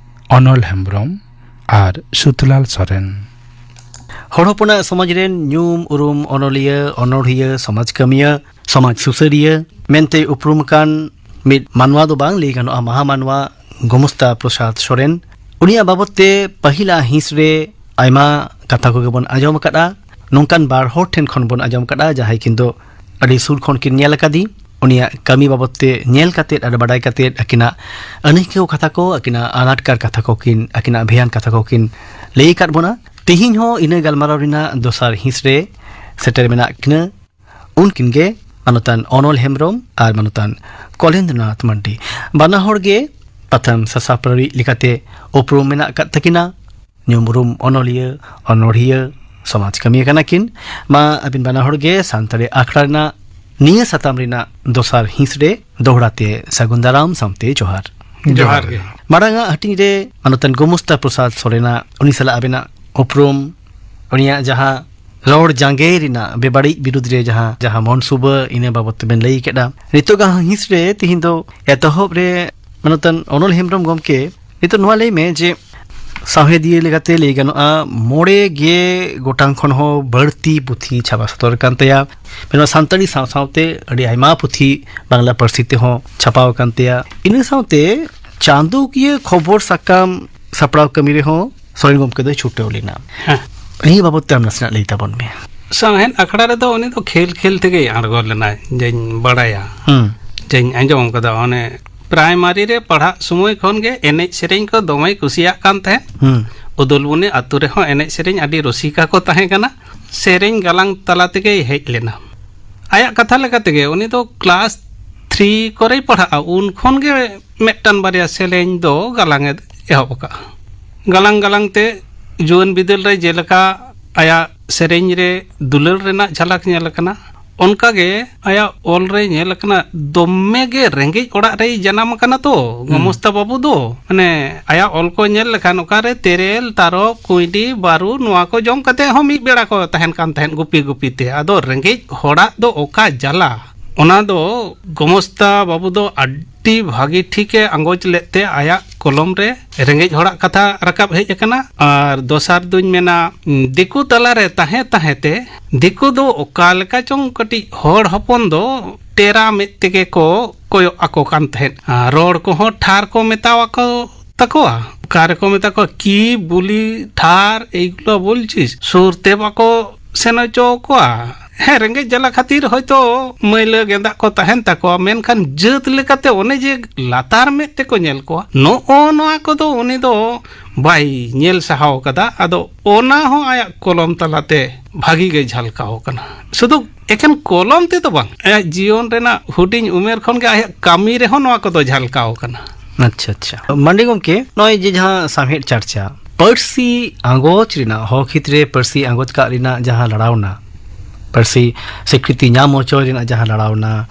ᱚᱱᱚᱞ ᱦᱮᱢᱵᱽᱨᱚᱢ ᱟᱨ ᱥᱩᱛᱞᱟᱞ ᱥᱚᱨᱮᱱ᱾ ᱦᱚᱲ ᱦᱚᱯᱚᱱᱟᱜ ᱥᱚᱢᱟᱡᱽ ᱨᱮᱱ ᱧᱩᱢ ᱩᱨᱩᱢ ᱚᱱᱚᱞᱤᱭᱟᱹ, ᱚᱱᱚᱬᱦᱤᱭᱟᱹ, ᱥᱚᱢᱟᱡᱽ ᱠᱟᱹᱢᱤᱭᱟᱹ, ᱥᱚᱢᱟᱡᱽ ᱥᱩᱥᱟᱹᱨᱤᱭᱟᱹ ᱢᱮᱱᱛᱮ ᱩᱯᱨᱩᱢ ᱟᱠᱟᱱ ᱢᱤᱫ ᱢᱟᱱᱣᱟ ᱫᱚ ᱵᱟᱝ, ᱞᱟᱹᱭ ᱜᱟᱱᱚᱜᱼᱟ ᱢᱟᱦᱟ ᱢᱟᱱᱣᱟ ᱜᱳᱢᱚᱥᱛᱟ ᱯᱨᱚᱥᱟᱫᱽ ᱥᱚᱨᱮᱱ᱾ ᱩᱱᱤᱭᱟᱜ ᱵᱟᱵᱚᱛ ᱛᱮ ᱯᱟᱹᱦᱤᱞᱟᱜ ᱦᱤᱸᱥ ᱨᱮ ᱟᱭᱢᱟ ᱠᱟᱛᱷᱟ ᱠᱚᱜᱮ ᱵᱚᱱ ᱟᱸᱡᱚᱢ ᱟᱠᱟᱫᱼᱟ᱾ ᱱᱚᱝᱠᱟᱱ ᱵᱟᱨ ᱦᱚᱲ ᱴᱷᱮᱱ ᱠᱷᱚᱱ ᱵᱚᱱ ᱟᱸᱡᱚᱢ ᱟᱠᱟᱫᱼᱟ, ᱡᱟᱦᱟᱸᱭ ᱠᱤᱱ ᱫᱚ ᱟᱹᱰᱤ ᱥᱩᱨ ᱠᱷᱚᱱ ᱠᱤᱱ ᱧᱮᱞ ᱟᱠᱟᱫᱮ᱾ ᱩᱱᱤᱭᱟᱜ ᱠᱟᱹᱢᱤ ᱵᱟᱵᱚᱛ ᱛᱮ ᱧᱮᱞ ᱠᱟᱛᱮᱫ ᱟᱨ ᱵᱟᱰᱟᱭ ᱠᱟᱛᱮᱫ, ᱟᱹᱠᱤᱱᱟᱜ ᱟᱹᱱᱟᱹᱭᱠᱟᱹᱣ ᱠᱟᱛᱷᱟ ᱠᱚ, ᱟᱹᱠᱤᱱᱟᱜ ᱟᱱᱟᱴᱠᱟᱨ ᱠᱟᱛᱷᱟ ᱠᱚ ᱠᱤᱱ, ᱟᱹᱠᱤᱱᱟᱜ ᱵᱷᱮᱭᱟᱱ ᱠᱟᱛᱷᱟ ᱠᱚ ᱠᱤᱱ ᱞᱟᱹᱭ ᱟᱠᱟᱫ ᱵᱚᱱᱟ᱾ ᱛᱮᱦᱮᱧ ᱦᱚᱸ ᱤᱱᱟᱹ ᱜᱟᱞᱢᱟᱨᱟᱣ ᱨᱮᱱᱟᱜ ᱫᱚᱥᱟᱨ ᱦᱤᱸᱥ ᱨᱮ ᱥᱮᱴᱮᱨ ᱢᱮᱱᱟᱜ ᱠᱤᱱᱟᱹ᱾ ᱩᱱᱠᱤᱱ ᱜᱮ ᱢᱟᱱᱚᱛᱟᱱ ᱚᱱᱚᱞ ᱦᱮᱢᱵᱽᱨᱚᱢ ᱟᱨ ᱢᱟᱱᱚᱛᱟᱱ ᱠᱚᱞᱮᱱᱫᱨᱚᱱᱟᱛᱷ ᱢᱟᱱᱰᱤ᱾ ᱵᱟᱱᱟ ᱦᱚᱲ ᱜᱮ ᱯᱟᱛᱷᱟᱢ ᱥᱟᱥᱟᱯᱲᱟᱣᱤᱡ ᱞᱮᱠᱟᱛᱮ ᱩᱯᱨᱩᱢ ᱢᱮᱱᱟᱜ ᱟᱠᱟᱫ ᱛᱟᱹᱠᱤᱱᱟ᱾ ᱧᱩᱢ ᱩᱨᱩᱢ ᱚᱱᱚᱞᱤᱭᱟᱹ, ᱚᱱᱚᱬᱦᱤᱭᱟᱹ, ᱥᱚᱢᱟᱡᱽ ᱠᱟᱹᱢᱤᱭᱟᱹ ᱠᱟᱱᱟ ᱠᱤᱱ᱾ ᱢᱟ ᱟᱹᱵᱤᱱ ᱵᱟᱱᱟ ᱦᱚᱲ ᱜᱮ ᱥᱟᱱᱛᱟᱲᱤ ᱟᱠᱷᱲᱟ ᱨᱮᱱᱟᱜ ᱱᱤᱭᱟᱹ ᱥᱟᱛᱟᱢ ᱨᱮᱱᱟᱜ ᱫᱚᱥᱟᱨ ᱦᱤᱸᱥ ᱨᱮ ᱫᱚᱦᱲᱟ ᱛᱮ ᱥᱟᱹᱜᱩᱱ ᱫᱟᱨᱟᱢ ᱥᱟᱶᱛᱮ ᱡᱚᱦᱟᱨ᱾ ᱡᱚᱦᱟᱨ ᱜᱮ᱾ ᱢᱟᱲᱟᱝ ᱟᱜ ᱦᱟᱹᱴᱤᱧ ᱨᱮ ᱢᱟᱱᱚᱛᱟᱱ ᱜᱳᱢᱚᱥᱛᱟ ᱯᱨᱚᱥᱟᱫᱽ ᱥᱚᱨᱮᱱᱟᱜ, ᱩᱱᱤ ᱥᱟᱞᱟᱜ ᱟᱵᱮᱱᱟᱜ ᱩᱯᱨᱩᱢ, ᱩᱱᱤᱭᱟᱜ ᱡᱟᱦᱟᱸ ᱨᱚᱲ ᱡᱟᱸᱜᱮ ᱨᱮᱱᱟᱜ ᱵᱮᱵᱟᱹᱲᱤᱡ ᱵᱤᱨᱩᱫᱽ ᱨᱮ ᱡᱟᱦᱟᱸ, ᱡᱟᱦᱟᱸ ᱢᱚᱱᱥᱩᱵᱟᱹ, ᱤᱱᱟᱹ ᱵᱟᱵᱚᱛ ᱛᱮᱵᱮᱱ ᱞᱟᱹᱭ ᱠᱮᱫᱟ᱾ ᱱᱤᱛᱚᱜ ᱜᱟ ᱦᱤᱸᱥ ᱨᱮ ᱛᱤᱦᱤᱧ ᱫᱚ ᱮᱛᱚᱦᱚᱵ ᱨᱮ ᱢᱟᱱᱚᱛᱟᱱ ᱚᱱᱚᱞ ᱦᱮᱢᱵᱨᱚᱢ ᱜᱚᱢᱠᱮ, ᱱᱤᱛᱚᱜ ᱱᱚᱣᱟ ᱞᱟᱹᱭ ᱢᱮ ᱡᱮ ᱥᱟᱶᱦᱮᱫᱤᱭᱟᱹ ᱞᱮᱠᱟᱛᱮ ᱞᱟᱹᱭ ᱜᱟᱱᱚᱜᱼᱟ, ᱢᱚᱬᱮ ᱜᱮ ᱜᱚᱴᱟᱝ ᱠᱷᱚᱱ ᱦᱚᱸ ᱵᱟᱹᱲᱛᱤ ᱯᱩᱛᱷᱤ ᱪᱷᱟᱯᱟ ᱥᱚᱫᱚᱨ ᱟᱠᱟᱱ ᱛᱟᱭᱟ᱾ ᱱᱚᱣᱟ ᱥᱟᱱᱛᱟᱲᱤ ᱥᱟᱶ ᱥᱟᱶᱛᱮ ᱟᱹᱰᱤ ᱟᱭᱢᱟ ᱯᱩᱛᱷᱤ ᱵᱟᱝᱞᱟ ᱯᱟᱹᱨᱥᱤ ᱛᱮᱦᱚᱸ ᱪᱷᱟᱯᱟᱣ ᱟᱠᱟᱱ ᱛᱟᱭᱟ᱾ ᱤᱱᱟᱹ ᱥᱟᱶᱛᱮ ᱪᱟᱸᱫᱚᱠᱤᱭᱟᱹ ᱠᱷᱚᱵᱚᱨ ᱥᱟᱠᱟᱢ ᱥᱟᱯᱲᱟᱣ ᱠᱟᱹᱢᱤ ᱨᱮᱦᱚᱸ ᱥᱚᱨᱮᱱ ᱜᱚᱢᱠᱮ ᱫᱚᱭ ᱪᱷᱩᱴᱟᱹᱣ ᱞᱮᱱᱟ᱾ ᱦᱮᱸ᱾ ᱱᱤᱭᱟᱹ ᱵᱟᱵᱚᱛ ᱛᱮ ᱟᱢ ᱱᱟᱥᱮᱱᱟᱜ ᱞᱟᱹᱭ ᱛᱟᱵᱚᱱ ᱢᱮ᱾ ᱥᱟᱶᱦᱮᱫ ᱟᱠᱷᱲᱟ ᱨᱮᱫᱚ ᱩᱱᱤ ᱫᱚ ᱠᱷᱮᱞ ᱠᱷᱮᱞ ᱛᱮᱜᱮᱭ ᱟᱬᱜᱚ ᱞᱮᱱᱟ, ᱡᱟᱧ ᱵᱟᱲᱟᱭᱟ, ᱦᱩᱸ᱾ ᱡᱟᱧ ᱟᱸᱡᱚᱢ ᱠᱟᱫᱟ᱾ ᱚᱱᱮ ᱯᱨᱟᱭᱢᱟᱨᱤ ᱨᱮ ᱯᱟᱲᱦᱟᱜ ᱥᱚᱢᱚᱭ ᱠᱷᱚᱱ ᱜᱮ ᱮᱱᱮᱡ ᱥᱮᱨᱮᱧ ᱠᱚ ᱫᱚᱢᱮᱭ ᱠᱩᱥᱤᱭᱟᱜ ᱠᱟᱱ ᱛᱟᱦᱮᱸᱫ᱾ ᱦᱩᱸ᱾ ᱩᱫᱩᱞᱵᱚᱱᱤ ᱟᱛᱳ ᱨᱮᱦᱚᱸ ᱮᱱᱮᱡ ᱥᱮᱨᱮᱧ ᱟᱹᱰᱤ ᱨᱩᱥᱤᱠᱟ ᱠᱚ ᱛᱟᱦᱮᱸ ᱠᱟᱱᱟ᱾ ᱥᱮᱨᱮᱧ ᱜᱟᱞᱟᱝ ᱛᱟᱞᱟ ᱛᱮᱜᱮᱭ ᱦᱮᱡ ᱞᱮᱱᱟ᱾ ᱟᱭᱟᱜ ᱠᱟᱛᱷᱟ ᱞᱮᱠᱟ ᱛᱮᱜᱮ ᱩᱱᱤ ᱫᱚ ᱠᱞᱟᱥ ᱛᱷᱨᱤ ᱠᱚᱨᱮᱭ ᱯᱟᱲᱦᱟᱜᱼᱟ, ᱩᱱ ᱠᱷᱚᱱ ᱜᱮ ᱢᱤᱫᱴᱟᱝ ᱵᱟᱨᱭᱟ ᱥᱮᱨᱮᱧ ᱫᱚ ᱜᱟᱞᱟᱝ ᱮ ᱮᱦᱚᱵ ᱟᱠᱟᱫᱼᱟ᱾ ᱜᱟᱞᱟᱝ ᱜᱟᱞᱟᱝ ᱛᱮ ᱡᱩᱣᱟᱹᱱ ᱵᱤᱫᱟᱹᱞ ᱨᱮ ᱡᱮᱞᱮᱠᱟ ᱟᱭᱟᱜ ᱥᱮᱨᱮᱧ ᱨᱮ ᱫᱩᱞᱟᱹᱲ ᱨᱮᱱᱟᱜ ᱡᱷᱟᱞᱟᱠ ᱧᱮᱞ ᱟᱠᱟᱱᱟ, ᱚᱱᱠᱟ ᱜᱮ ᱟᱭᱟᱜ ᱚᱞ ᱨᱮ ᱧᱮᱞ ᱟᱠᱟᱱᱟ, ᱫᱚᱢᱮ ᱜᱮ ᱨᱮᱸᱜᱮᱡ ᱚᱲᱟᱜ ᱨᱮᱭ ᱡᱟᱱᱟᱢ ᱟᱠᱟᱱᱟ ᱛᱚ, ᱦᱩᱸ᱾ ᱜᱚᱢᱚᱥᱛᱟ ᱵᱟᱹᱵᱩ ᱫᱚ᱾ ᱢᱟᱱᱮ, ᱟᱭᱟᱜ ᱚᱞ ᱠᱚ ᱧᱮᱞ ᱞᱮᱠᱷᱟᱱ ᱚᱠᱟᱨᱮ ᱛᱮᱨᱮᱞ, ᱛᱟᱨᱚᱵ, ᱠᱩᱸᱭᱰᱤ, ᱵᱟᱹᱨᱩ, ᱱᱚᱣᱟ ᱠᱚ ᱡᱚᱢ ᱠᱟᱛᱮ ᱦᱚᱸ ᱢᱤᱫ ᱵᱮᱲᱟ ᱠᱚ ᱛᱟᱦᱮᱱ ᱠᱟᱱ ᱛᱟᱦᱮᱸᱫ ᱜᱩᱯᱤ ᱜᱩᱯᱤ ᱛᱮ᱾ ᱟᱫᱚ ᱨᱮᱸᱜᱮᱡ ᱦᱚᱲᱟᱜ ᱫᱚ ᱚᱠᱟ ᱡᱟᱞᱟ, ᱚᱱᱟ ᱫᱚ ᱜᱚᱢᱚᱥᱛᱟ ᱵᱟᱹᱵᱩ ᱫᱚ ᱟᱹᱰᱤ ᱵᱷᱟᱹᱜᱤ ᱴᱷᱤᱠᱮ ᱟᱸᱜᱚᱪ ᱞᱮᱫ ᱛᱮ ᱟᱭᱟᱜ ᱠᱚᱞᱚᱢ ᱨᱮ ᱨᱮᱸᱜᱮᱡ ᱦᱚᱲᱟᱜ ᱠᱟᱛᱷᱟ ᱨᱟᱠᱟᱵ ᱦᱮᱡ ᱟᱠᱟᱱᱟ᱾ ᱟᱨ ᱫᱚᱥᱟᱨ ᱫᱩᱧ ᱢᱮᱱᱟ, ᱫᱤᱠᱩ ᱛᱟᱞᱟᱨᱮ ᱛᱟᱦᱮᱸ ᱛᱟᱦᱮᱸ ᱛᱮ ᱫᱤᱠᱩ ᱫᱚ ᱚᱠᱟ ᱞᱮᱠᱟ ᱪᱚᱝ ᱠᱟᱹᱴᱤᱡ ᱦᱚᱲ ᱦᱚᱯᱚᱱ ᱫᱚ ᱴᱮᱨᱟ ᱢᱮᱫ ᱛᱮᱜᱮ ᱠᱚ ᱠᱚᱭᱚᱜ ᱟᱠᱚ ᱠᱟᱱ ᱛᱟᱦᱮᱸᱫ᱾ ᱟᱨ ᱨᱚᱲ ᱠᱚᱦᱚᱸ ᱴᱷᱟᱨ ᱠᱚ ᱢᱮᱛᱟᱣᱟᱠᱚ ᱛᱟᱠᱚᱣᱟ᱾ ᱚᱠᱟ ᱨᱮᱠᱚ ᱢᱮᱛᱟ ᱠᱚᱣᱟ, "ᱠᱤ ᱵᱩᱞᱤ ᱴᱷᱟᱨ ᱮᱭᱜᱩᱞᱟ ᱵᱚᱞᱪᱤᱥ?" ᱥᱩᱨ ᱛᱮ ᱵᱟᱠᱚ ᱥᱮᱱ ᱦᱚᱪᱚ ᱠᱚᱣᱟ᱾ ᱦᱮᱸ, ᱨᱮᱸᱜᱮᱡ ᱡᱟᱞᱟ ᱠᱷᱟᱹᱛᱤᱨ ᱦᱚᱭᱛᱳ ᱢᱟᱹᱭᱞᱟᱹ ᱜᱮᱸᱫᱟᱜ ᱠᱚ ᱛᱟᱦᱮᱱ ᱛᱟᱠᱚᱣᱟ, ᱢᱮᱱᱠᱷᱟᱱ ᱡᱟᱹᱛ ᱞᱮᱠᱟᱛᱮ ᱚᱱᱮ ᱡᱮ ᱞᱟᱛᱟᱨ ᱢᱮᱫ ᱛᱮᱠᱚ ᱧᱮᱞ ᱠᱚᱣᱟ, ᱱᱚᱜᱼᱚ ᱱᱚᱣᱟ ᱠᱚᱫᱚ ᱩᱱᱤ ᱫᱚ ᱵᱟᱭ ᱧᱮᱞ ᱥᱟᱦᱟᱣ ᱠᱟᱫᱟ᱾ ᱟᱫᱚ ᱚᱱᱟ ᱦᱚᱸ ᱟᱭᱟᱜ ᱠᱚᱞᱚᱢ ᱛᱟᱞᱟᱛᱮ ᱵᱷᱟᱹᱜᱤ ᱜᱮ ᱡᱷᱟᱞᱠᱟᱣ ᱠᱟᱱᱟ᱾ ᱥᱩᱫᱷᱩ ᱮᱠᱷᱮᱱ ᱠᱚᱞᱚᱢ ᱛᱮᱫᱚ ᱵᱟᱝ, ᱟᱭᱟᱜ ᱡᱤᱭᱚᱱ ᱨᱮᱱᱟᱜ ᱦᱩᱰᱤᱧ ᱩᱢᱮᱨ ᱠᱷᱚᱱ ᱜᱮ ᱟᱭᱟᱜ ᱠᱟᱹᱢᱤ ᱨᱮᱦᱚᱸ ᱱᱚᱣᱟ ᱠᱚᱫᱚ ᱡᱷᱟᱞᱠᱟᱣ ᱠᱟᱱᱟ᱾ ᱟᱪᱪᱷᱟ, ᱟᱪᱪᱷᱟ᱾ ᱢᱟᱱᱰᱤ ᱜᱚᱢᱠᱮ, ᱱᱚᱜᱼᱚᱭ ᱡᱮ ᱡᱟᱦᱟᱸ ᱥᱟᱶᱦᱮᱫ ᱪᱟᱨᱪᱟ, ᱯᱟᱹᱨᱥᱤ ᱟᱸᱜᱚᱪ ᱨᱮᱱᱟᱜ, ᱦᱚᱠ ᱦᱤᱛ ᱨᱮ ᱯᱟᱹᱨᱥᱤ ᱟᱸᱜᱚᱪ ᱠᱟᱜ ᱨᱮᱱᱟᱜ ᱡᱟᱦᱟᱸ ᱞᱟᱲᱟᱣᱱᱟ, ᱯᱟᱹᱨᱥᱤ ᱥᱤᱠᱨᱤᱛᱤ ᱧᱟᱢ ᱦᱚᱪᱚᱭ ᱨᱮᱱᱟᱜ ᱡᱟᱦᱟᱸ ᱞᱟᱲᱟᱣᱱᱟ,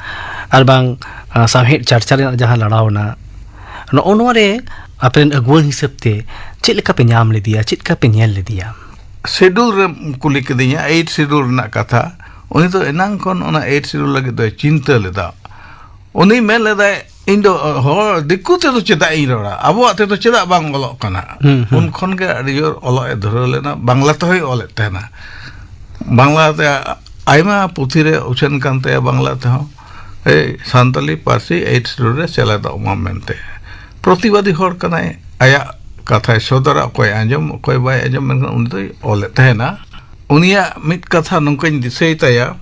ᱟᱨ ᱵᱟᱝ, ᱟ, ᱥᱟᱶᱦᱮᱫ ᱪᱟᱨᱪᱟ ᱨᱮᱱᱟᱜ ᱡᱟᱦᱟᱸ ᱞᱟᱲᱟᱣᱱᱟ, ᱱᱚᱜᱼᱚ ᱱᱚᱣᱟ ᱨᱮ ᱟᱯᱮ ᱨᱮᱱ ᱟᱹᱜᱩᱣᱟᱹᱱ ᱦᱤᱥᱟᱹᱵ ᱛᱮ ᱪᱮᱫ ᱞᱮᱠᱟ ᱯᱮ ᱧᱟᱢ ᱞᱮᱫᱮᱭᱟ, ᱪᱮᱫ ᱞᱮᱠᱟ ᱯᱮ ᱧᱮᱞ ᱞᱮᱫᱮᱭᱟ? ᱥᱤᱰᱩᱞ ᱨᱮᱢ ᱠᱩᱞᱤ ᱠᱤᱫᱤᱧᱟ, ᱮᱭᱤᱴ ᱥᱤᱰᱩᱞ ᱨᱮᱱᱟᱜ ᱠᱟᱛᱷᱟ᱾ ᱩᱱᱤ ᱫᱚ ᱮᱱᱟᱝ ᱠᱷᱚᱱ ᱚᱱᱟ ᱮᱭᱤᱴ ᱥᱤᱰᱩᱞ ᱞᱟᱹᱜᱤᱫ ᱫᱚᱭ ᱪᱤᱱᱛᱟᱹ ᱞᱮᱫᱟ᱾ ᱩᱱᱤ ᱢᱮᱱ ᱞᱮᱫᱟᱭ, "ᱤᱧ ᱫᱚ ᱦᱚᱲ, ᱫᱤᱠᱩ ᱛᱮᱫᱚ ᱪᱮᱫᱟᱜ ᱤᱧ ᱨᱚᱲᱟ? ᱟᱵᱚᱣᱟᱜ ᱛᱮᱫᱚ ᱪᱮᱫᱟᱜ ᱵᱟᱝ ᱚᱞᱚᱜ ᱠᱟᱱᱟ?" ᱦᱩᱸ, ᱦᱩᱸ᱾ ᱩᱱ ᱠᱷᱚᱱ ᱜᱮ ᱟᱹᱰᱤ ᱡᱳᱨ ᱚᱞᱚᱜ ᱮ ᱫᱷᱩᱨᱟᱹᱣ ᱞᱮᱱᱟ᱾ ᱵᱟᱝᱞᱟ ᱛᱮᱦᱚᱸᱭ ᱚᱞᱮᱫ ᱛᱟᱦᱮᱱᱟ᱾ ᱵᱟᱝᱞᱟ ᱛᱮ ᱟᱭᱢᱟ ᱯᱩᱛᱷᱤ ᱨᱮ ᱩᱪᱷᱟᱹᱱ ᱠᱟᱱ ᱛᱟᱭᱟ, ᱵᱟᱝᱞᱟ ᱛᱮᱦᱚᱸ᱾ ᱮᱭ ᱥᱟᱱᱛᱟᱞᱤ ᱯᱟᱹᱨᱥᱤ ᱮᱭᱤᱴ ᱥᱤᱰᱩᱞ ᱨᱮ ᱥᱮᱞᱮᱫᱚᱜ ᱢᱟ ᱢᱮᱱᱛᱮ᱾ ᱯᱨᱚᱛᱤᱵᱟᱫᱤ ᱦᱚᱲ ᱠᱟᱱᱟᱭ, ᱟᱭᱟᱜ ᱠᱟᱛᱷᱟᱭ ᱥᱚᱫᱚᱨᱟ, ᱚᱠᱚᱭ ᱟᱸᱡᱚᱢ, ᱚᱠᱚᱭ ᱵᱟᱭ ᱟᱸᱡᱚᱢ, ᱢᱮᱱᱠᱷᱟᱱ ᱩᱱᱤ ᱫᱚᱭ ᱚᱞᱮᱫ ᱛᱟᱦᱮᱱᱟ᱾ ᱩᱱᱤᱭᱟᱜ ᱢᱤᱫ ᱠᱟᱛᱷᱟ ᱱᱚᱝᱠᱟᱧ ᱫᱤᱥᱟᱹᱭ ᱛᱟᱭᱟ,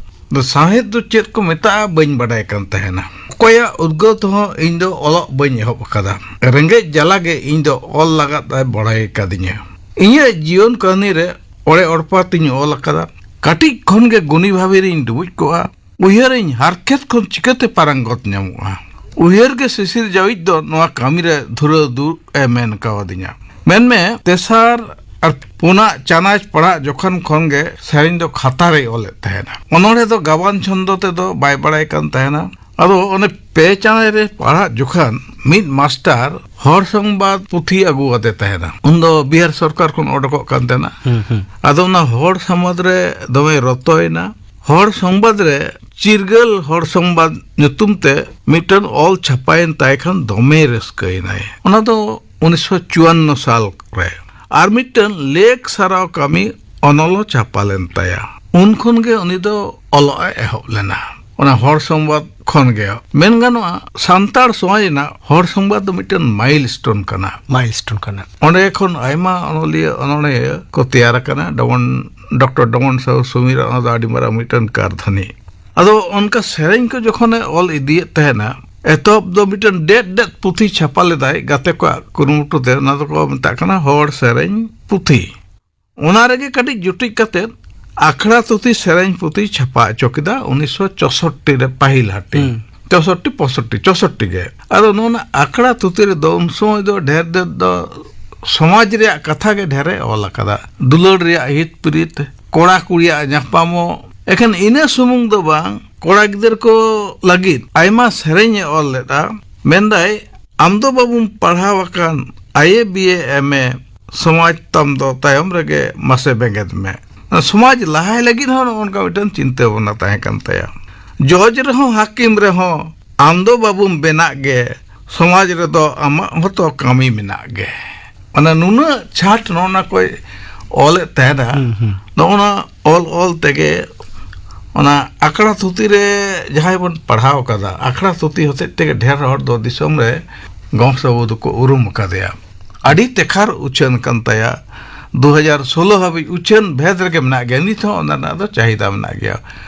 "ᱥᱟᱶᱦᱮᱫ ᱫᱚ ᱪᱮᱫ ᱠᱚ ᱢᱮᱛᱟᱜᱼᱟ ᱵᱟᱹᱧ ᱵᱟᱰᱟᱭ ᱠᱟᱱ ᱛᱟᱦᱮᱱᱟ᱾ ᱚᱠᱚᱭᱟᱜ ᱩᱫᱽᱜᱟᱹᱣ ᱛᱮᱦᱚᱸ ᱤᱧ ᱫᱚ ᱚᱞᱚᱜ ᱵᱟᱹᱧ ᱮᱦᱚᱵ ᱟᱠᱟᱫᱟ᱾ ᱨᱮᱸᱜᱮᱡ ᱡᱟᱞᱟ ᱜᱮ ᱤᱧ ᱫᱚ ᱚᱞ ᱞᱟᱜᱟᱫ ᱮ ᱵᱟᱲᱟᱭ ᱟᱠᱟᱫᱤᱧᱟ᱾ ᱤᱧᱟᱹᱜ ᱡᱤᱭᱚᱱ ᱠᱟᱹᱦᱱᱤ ᱨᱮ ᱚᱲᱮ ᱚᱲᱯᱟ ᱛᱤᱧ ᱚᱞ ᱟᱠᱟᱫᱟ᱾ ᱠᱟᱹᱴᱤᱡ ᱠᱷᱚᱱ ᱜᱮ ᱜᱩᱱᱤ ᱵᱷᱟᱵᱤ ᱨᱤᱧ ᱰᱩᱵᱩᱡ ᱠᱚᱜᱼᱟ᱾ ᱩᱭᱦᱟᱹᱨᱤᱧ ᱦᱟᱨᱠᱮᱛ ᱠᱷᱚᱱ ᱪᱤᱠᱟᱹᱛᱮ ᱯᱟᱨᱟᱝᱜᱚᱛ ᱧᱟᱢᱚᱜᱼᱟ? ᱩᱭᱦᱟᱹᱨ ᱜᱮ ᱥᱤᱥᱤᱨ ᱡᱟᱹᱣᱤᱡ ᱫᱚ ᱱᱚᱣᱟ ᱠᱟᱹᱢᱤ ᱨᱮ ᱫᱷᱩᱨᱟᱹᱣ ᱫᱩᱲᱩᱵ ᱮ ᱢᱮᱱ ᱠᱟᱣᱫᱤᱧᱟ᱾" ᱢᱮᱱᱢᱮ, ᱛᱮᱥᱟᱨ ᱟᱨ ᱯᱩᱱᱟᱜ ᱪᱟᱱᱟᱪ ᱯᱟᱲᱦᱟᱜ ᱡᱚᱠᱷᱚᱱ ᱠᱷᱚᱱ ᱜᱮ ᱥᱮᱨᱮᱧ ᱫᱚ ᱠᱷᱟᱛᱟ ᱨᱮᱭ ᱚᱞᱮᱫ ᱛᱟᱦᱮᱱᱟ᱾ ᱚᱱᱚᱬᱦᱮ ᱫᱚ ᱜᱟᱵᱟᱱ ᱪᱷᱚᱱᱫᱚ ᱛᱮᱫᱚ ᱵᱟᱭ ᱵᱟᱲᱟᱭ ᱠᱟᱱ ᱛᱟᱦᱮᱱᱟ᱾ ᱟᱫᱚ ᱚᱱᱮ ᱯᱮ ᱪᱟᱱᱟᱪ ᱨᱮ ᱯᱟᱲᱦᱟᱜ ᱡᱚᱠᱷᱚᱱ ᱢᱤᱫ ᱢᱟᱥᱴᱟᱨ ᱦᱚᱲ ᱥᱚᱝᱵᱟᱫ ᱯᱩᱛᱷᱤ ᱟᱹᱜᱩ ᱟᱫᱮ ᱛᱟᱦᱮᱱᱟ᱾ ᱩᱱᱫᱚ ᱵᱤᱦᱟᱨ ᱥᱚᱨᱠᱟᱨ ᱠᱷᱚᱱ ᱚᱰᱚᱠᱚᱜ ᱠᱟᱱ ᱛᱟᱦᱮᱱᱟ᱾ ᱦᱩᱸ, ᱦᱩᱸ᱾ ᱟᱫᱚ ᱚᱱᱟ ᱦᱚᱲ ᱥᱚᱢᱟᱡᱽ ᱨᱮ ᱫᱚᱢᱮ ᱨᱚᱛᱚᱭᱮᱱᱟ᱾ ᱦᱚᱲ ᱥᱚᱝᱵᱟᱫ ᱨᱮ ᱪᱤᱨᱜᱟᱹᱞ ᱦᱚᱲ ᱥᱚᱝᱵᱟᱫ ᱧᱩᱛᱩᱢ ᱛᱮ ᱢᱤᱫᱴᱟᱝ ᱚᱞ ᱪᱷᱟᱯᱟᱭᱮᱱ ᱛᱟᱭ ᱠᱷᱟᱱ ᱫᱚᱢᱮ ᱨᱟᱹᱥᱠᱟᱹᱭᱮᱱᱟᱭ᱾ ᱚᱱᱟ ᱫᱚ ᱩᱱᱤᱥᱥᱚ ᱪᱩᱣᱟᱱᱱᱚ ᱥᱟᱞ ᱨᱮ᱾ ᱟᱨ ᱢᱤᱫᱴᱟᱝ ᱞᱮᱠ ᱥᱟᱨᱟᱣ ᱠᱟᱹᱢᱤ ᱚᱱᱚᱞ ᱦᱚᱸ ᱪᱷᱟᱯᱟ ᱞᱮᱱ ᱛᱟᱭᱟ᱾ ᱩᱱ ᱠᱷᱚᱱ ᱜᱮ ᱩᱱᱤ ᱫᱚ ᱚᱞᱚᱜ ᱮ ᱮᱦᱚᱵ ᱞᱮᱱᱟ᱾ ᱚᱱᱟ ᱦᱚᱲ ᱥᱚᱝᱵᱟᱫ ᱠᱷᱚᱱ ᱜᱮ ᱢᱮᱱ ᱜᱟᱱᱚᱜᱼᱟ, ᱥᱟᱱᱛᱟᱲ ᱥᱚᱢᱟᱡᱽ ᱨᱮᱱᱟᱜ ᱦᱚᱲ ᱥᱚᱝᱵᱟᱫ ᱫᱚ ᱢᱤᱫᱴᱟᱝ ᱢᱟᱭᱤᱞ ᱥᱴᱳᱱ ᱠᱟᱱᱟ᱾ ᱢᱟᱭᱤᱞ ᱥᱴᱳᱱ ᱠᱟᱱᱟ᱾ ᱚᱸᱰᱮ ᱠᱷᱚᱱ ᱟᱭᱢᱟ ᱚᱱᱚᱞᱤᱭᱟᱹ ᱚᱱᱚᱬᱦᱤᱭᱟᱹ ᱠᱚ ᱛᱮᱭᱟᱨ ᱟᱠᱟᱱᱟ᱾ ᱰᱚᱢᱚᱱ, ᱰᱚᱠᱴᱚᱨ ᱰᱚᱢᱚᱱ ᱥᱟᱦᱩ ᱥᱩᱢᱤᱨ, ᱚᱱᱟ ᱫᱚ ᱟᱹᱰᱤ ᱢᱟᱨᱟᱝ ᱢᱤᱫᱴᱟᱝ ᱠᱟᱨᱫᱷᱟᱹᱱᱤ᱾ ᱟᱫᱚ ᱚᱱᱠᱟ ᱥᱮᱨᱮᱧ ᱠᱚ ᱡᱚᱠᱷᱚᱱᱮ ᱚᱞ ᱤᱫᱤᱭᱮᱫ ᱛᱟᱦᱮᱱᱟ, ᱮᱛᱚᱦᱚᱵ ᱫᱚ ᱢᱤᱫᱴᱟᱝ ᱰᱮᱫ ᱰᱮᱫ ᱯᱩᱛᱷᱤ ᱪᱷᱟᱯᱟ ᱞᱮᱫᱟᱭ ᱜᱟᱛᱮ ᱠᱚᱣᱟᱜ ᱠᱩᱨᱩᱢᱩᱴᱩ ᱛᱮ, ᱚᱱᱟ ᱫᱚᱠᱚ ᱢᱮᱛᱟᱜ ᱠᱟᱱᱟ ᱦᱚᱲ ᱥᱮᱨᱮᱧ ᱯᱩᱛᱷᱤ᱾ ᱚᱱᱟ ᱨᱮᱜᱮ ᱠᱟᱹᱴᱤᱡ ᱡᱩᱴᱤᱡ ᱠᱟᱛᱮ ᱟᱠᱷᱲᱟ ᱛᱷᱩᱛᱤ ᱥᱮᱨᱮᱧ ᱯᱩᱛᱷᱤ ᱪᱷᱟᱯᱟ ᱦᱚᱪᱚ ᱠᱮᱫᱟ ᱩᱱᱤᱥᱥᱚ ᱪᱳᱥᱳᱴᱴᱤ ᱨᱮ, ᱯᱟᱹᱦᱤᱞ ᱦᱟᱹᱴᱤᱧ᱾ ᱦᱩᱸ᱾ ᱪᱳᱥᱳᱴᱴᱤ, ᱯᱚᱸᱭᱥᱚᱴᱴᱤ, ᱪᱳᱥᱳᱴᱴᱤ ᱜᱮ᱾ ᱟᱫᱚ ᱱᱚᱣᱟ ᱟᱠᱷᱲᱟ ᱛᱷᱩᱛᱤ ᱨᱮᱫᱚ ᱩᱱ ᱥᱚᱢᱚᱭ ᱫᱚ ᱰᱷᱮᱨ ᱰᱷᱮᱨ ᱫᱚ ᱥᱚᱢᱟᱡᱽ ᱨᱮᱭᱟᱜ ᱠᱟᱛᱷᱟ ᱜᱮ ᱰᱷᱮᱨᱮ ᱚᱞ ᱟᱠᱟᱫᱟ᱾ ᱫᱩᱞᱟᱹᱲ ᱨᱮᱭᱟᱜ ᱦᱤᱛ ᱯᱤᱨᱤᱛ, ᱠᱚᱲᱟ ᱠᱩᱲᱤᱭᱟᱜ ᱧᱟᱯᱟᱢᱚᱜ᱾ ᱮᱠᱷᱮᱱ ᱤᱱᱟᱹ ᱥᱩᱢᱩᱝ ᱫᱚ ᱵᱟᱝ, ᱠᱚᱲᱟ ᱜᱤᱫᱟᱹᱨ ᱠᱚ ᱞᱟᱹᱜᱤᱫ ᱟᱭᱢᱟ ᱥᱮᱨᱮᱧ ᱮ ᱚᱞ ᱞᱮᱫᱟ᱾ ᱢᱮᱱᱫᱟᱭ, "ᱟᱢ ᱫᱚ ᱵᱟᱹᱵᱩᱢ ᱯᱟᱲᱦᱟᱣ ᱟᱠᱟᱱ, ᱟᱭᱮ ᱵᱤᱭᱮ ᱮᱢᱮ, ᱥᱚᱢᱟᱡᱽ ᱛᱟᱢ ᱫᱚ ᱛᱟᱭᱚᱢ ᱨᱮᱜᱮ ᱢᱟᱥᱮ ᱵᱮᱸᱜᱮᱫ ᱢᱮ᱾" ᱥᱚᱢᱟᱡᱽ ᱞᱟᱦᱟᱭ ᱞᱟᱹᱜᱤᱫ ᱦᱚᱸ ᱱᱚᱜᱼᱚ ᱱᱚᱝᱠᱟ ᱢᱤᱫᱴᱟᱝ ᱪᱤᱱᱛᱟᱹ ᱵᱷᱟᱵᱽᱱᱟ ᱛᱟᱦᱮᱸ ᱠᱟᱱ ᱛᱟᱭᱟ᱾ "ᱡᱚᱡᱽ ᱨᱮᱦᱚᱸ ᱦᱟᱹᱠᱤᱢ ᱨᱮᱦᱚᱸ ᱟᱢ ᱫᱚ ᱵᱟᱹᱵᱩᱢ ᱵᱮᱱᱟᱜ ᱜᱮ, ᱥᱚᱢᱟᱡᱽ ᱨᱮᱫᱚ ᱟᱢᱟᱜ ᱦᱚᱸᱛᱚ ᱠᱟᱹᱢᱤ ᱢᱮᱱᱟᱜ ᱜᱮ᱾" ᱢᱟᱱᱮ ᱱᱩᱱᱟᱹᱜ ᱪᱷᱟᱴ ᱱᱚᱜᱼᱚ ᱱᱟ ᱠᱚᱭ ᱚᱞᱮᱫ ᱛᱟᱦᱮᱱᱟ᱾ ᱦᱩᱸ, ᱦᱩᱸ᱾ ᱱᱚᱜᱼᱚ ᱱᱟ ᱚᱞ ᱚᱞ ᱛᱮᱜᱮ ᱚᱱᱟ ᱟᱠᱷᱲᱟ ᱛᱷᱩᱛᱤ ᱨᱮ ᱡᱟᱦᱟᱸᱭ ᱵᱚᱱ ᱯᱟᱲᱦᱟᱣ ᱠᱟᱫᱟ, ᱟᱠᱷᱲᱟ ᱛᱷᱩᱛᱤ ᱦᱚᱛᱮᱡ ᱛᱮᱜᱮ ᱰᱷᱮᱨ ᱦᱚᱲ ᱫᱚ ᱫᱤᱥᱚᱢ ᱨᱮ ᱜᱚᱢᱠᱮ ᱵᱟᱹᱵᱩ ᱫᱚᱠᱚ ᱩᱨᱩᱢ ᱟᱠᱟᱫᱮᱭᱟ᱾ ᱟᱹᱰᱤ ᱛᱮᱠᱷᱟᱨ ᱩᱪᱷᱟᱹᱱ ᱠᱟᱱ ᱛᱟᱭᱟ᱾ ᱫᱩ ᱦᱟᱡᱟᱨ ᱥᱳᱞᱳ ᱦᱟᱹᱵᱤᱡ ᱩᱪᱷᱟᱹᱱ ᱵᱷᱮᱫ ᱨᱮᱜᱮ ᱢᱮᱱᱟᱜ ᱜᱮᱭᱟ᱾ ᱱᱤᱛ ᱦᱚᱸ ᱚᱱᱟ ᱨᱮᱱᱟᱜ ᱫᱚ ᱪᱟᱦᱤᱫᱟ ᱢᱮᱱᱟᱜ ᱜᱮᱭᱟ᱾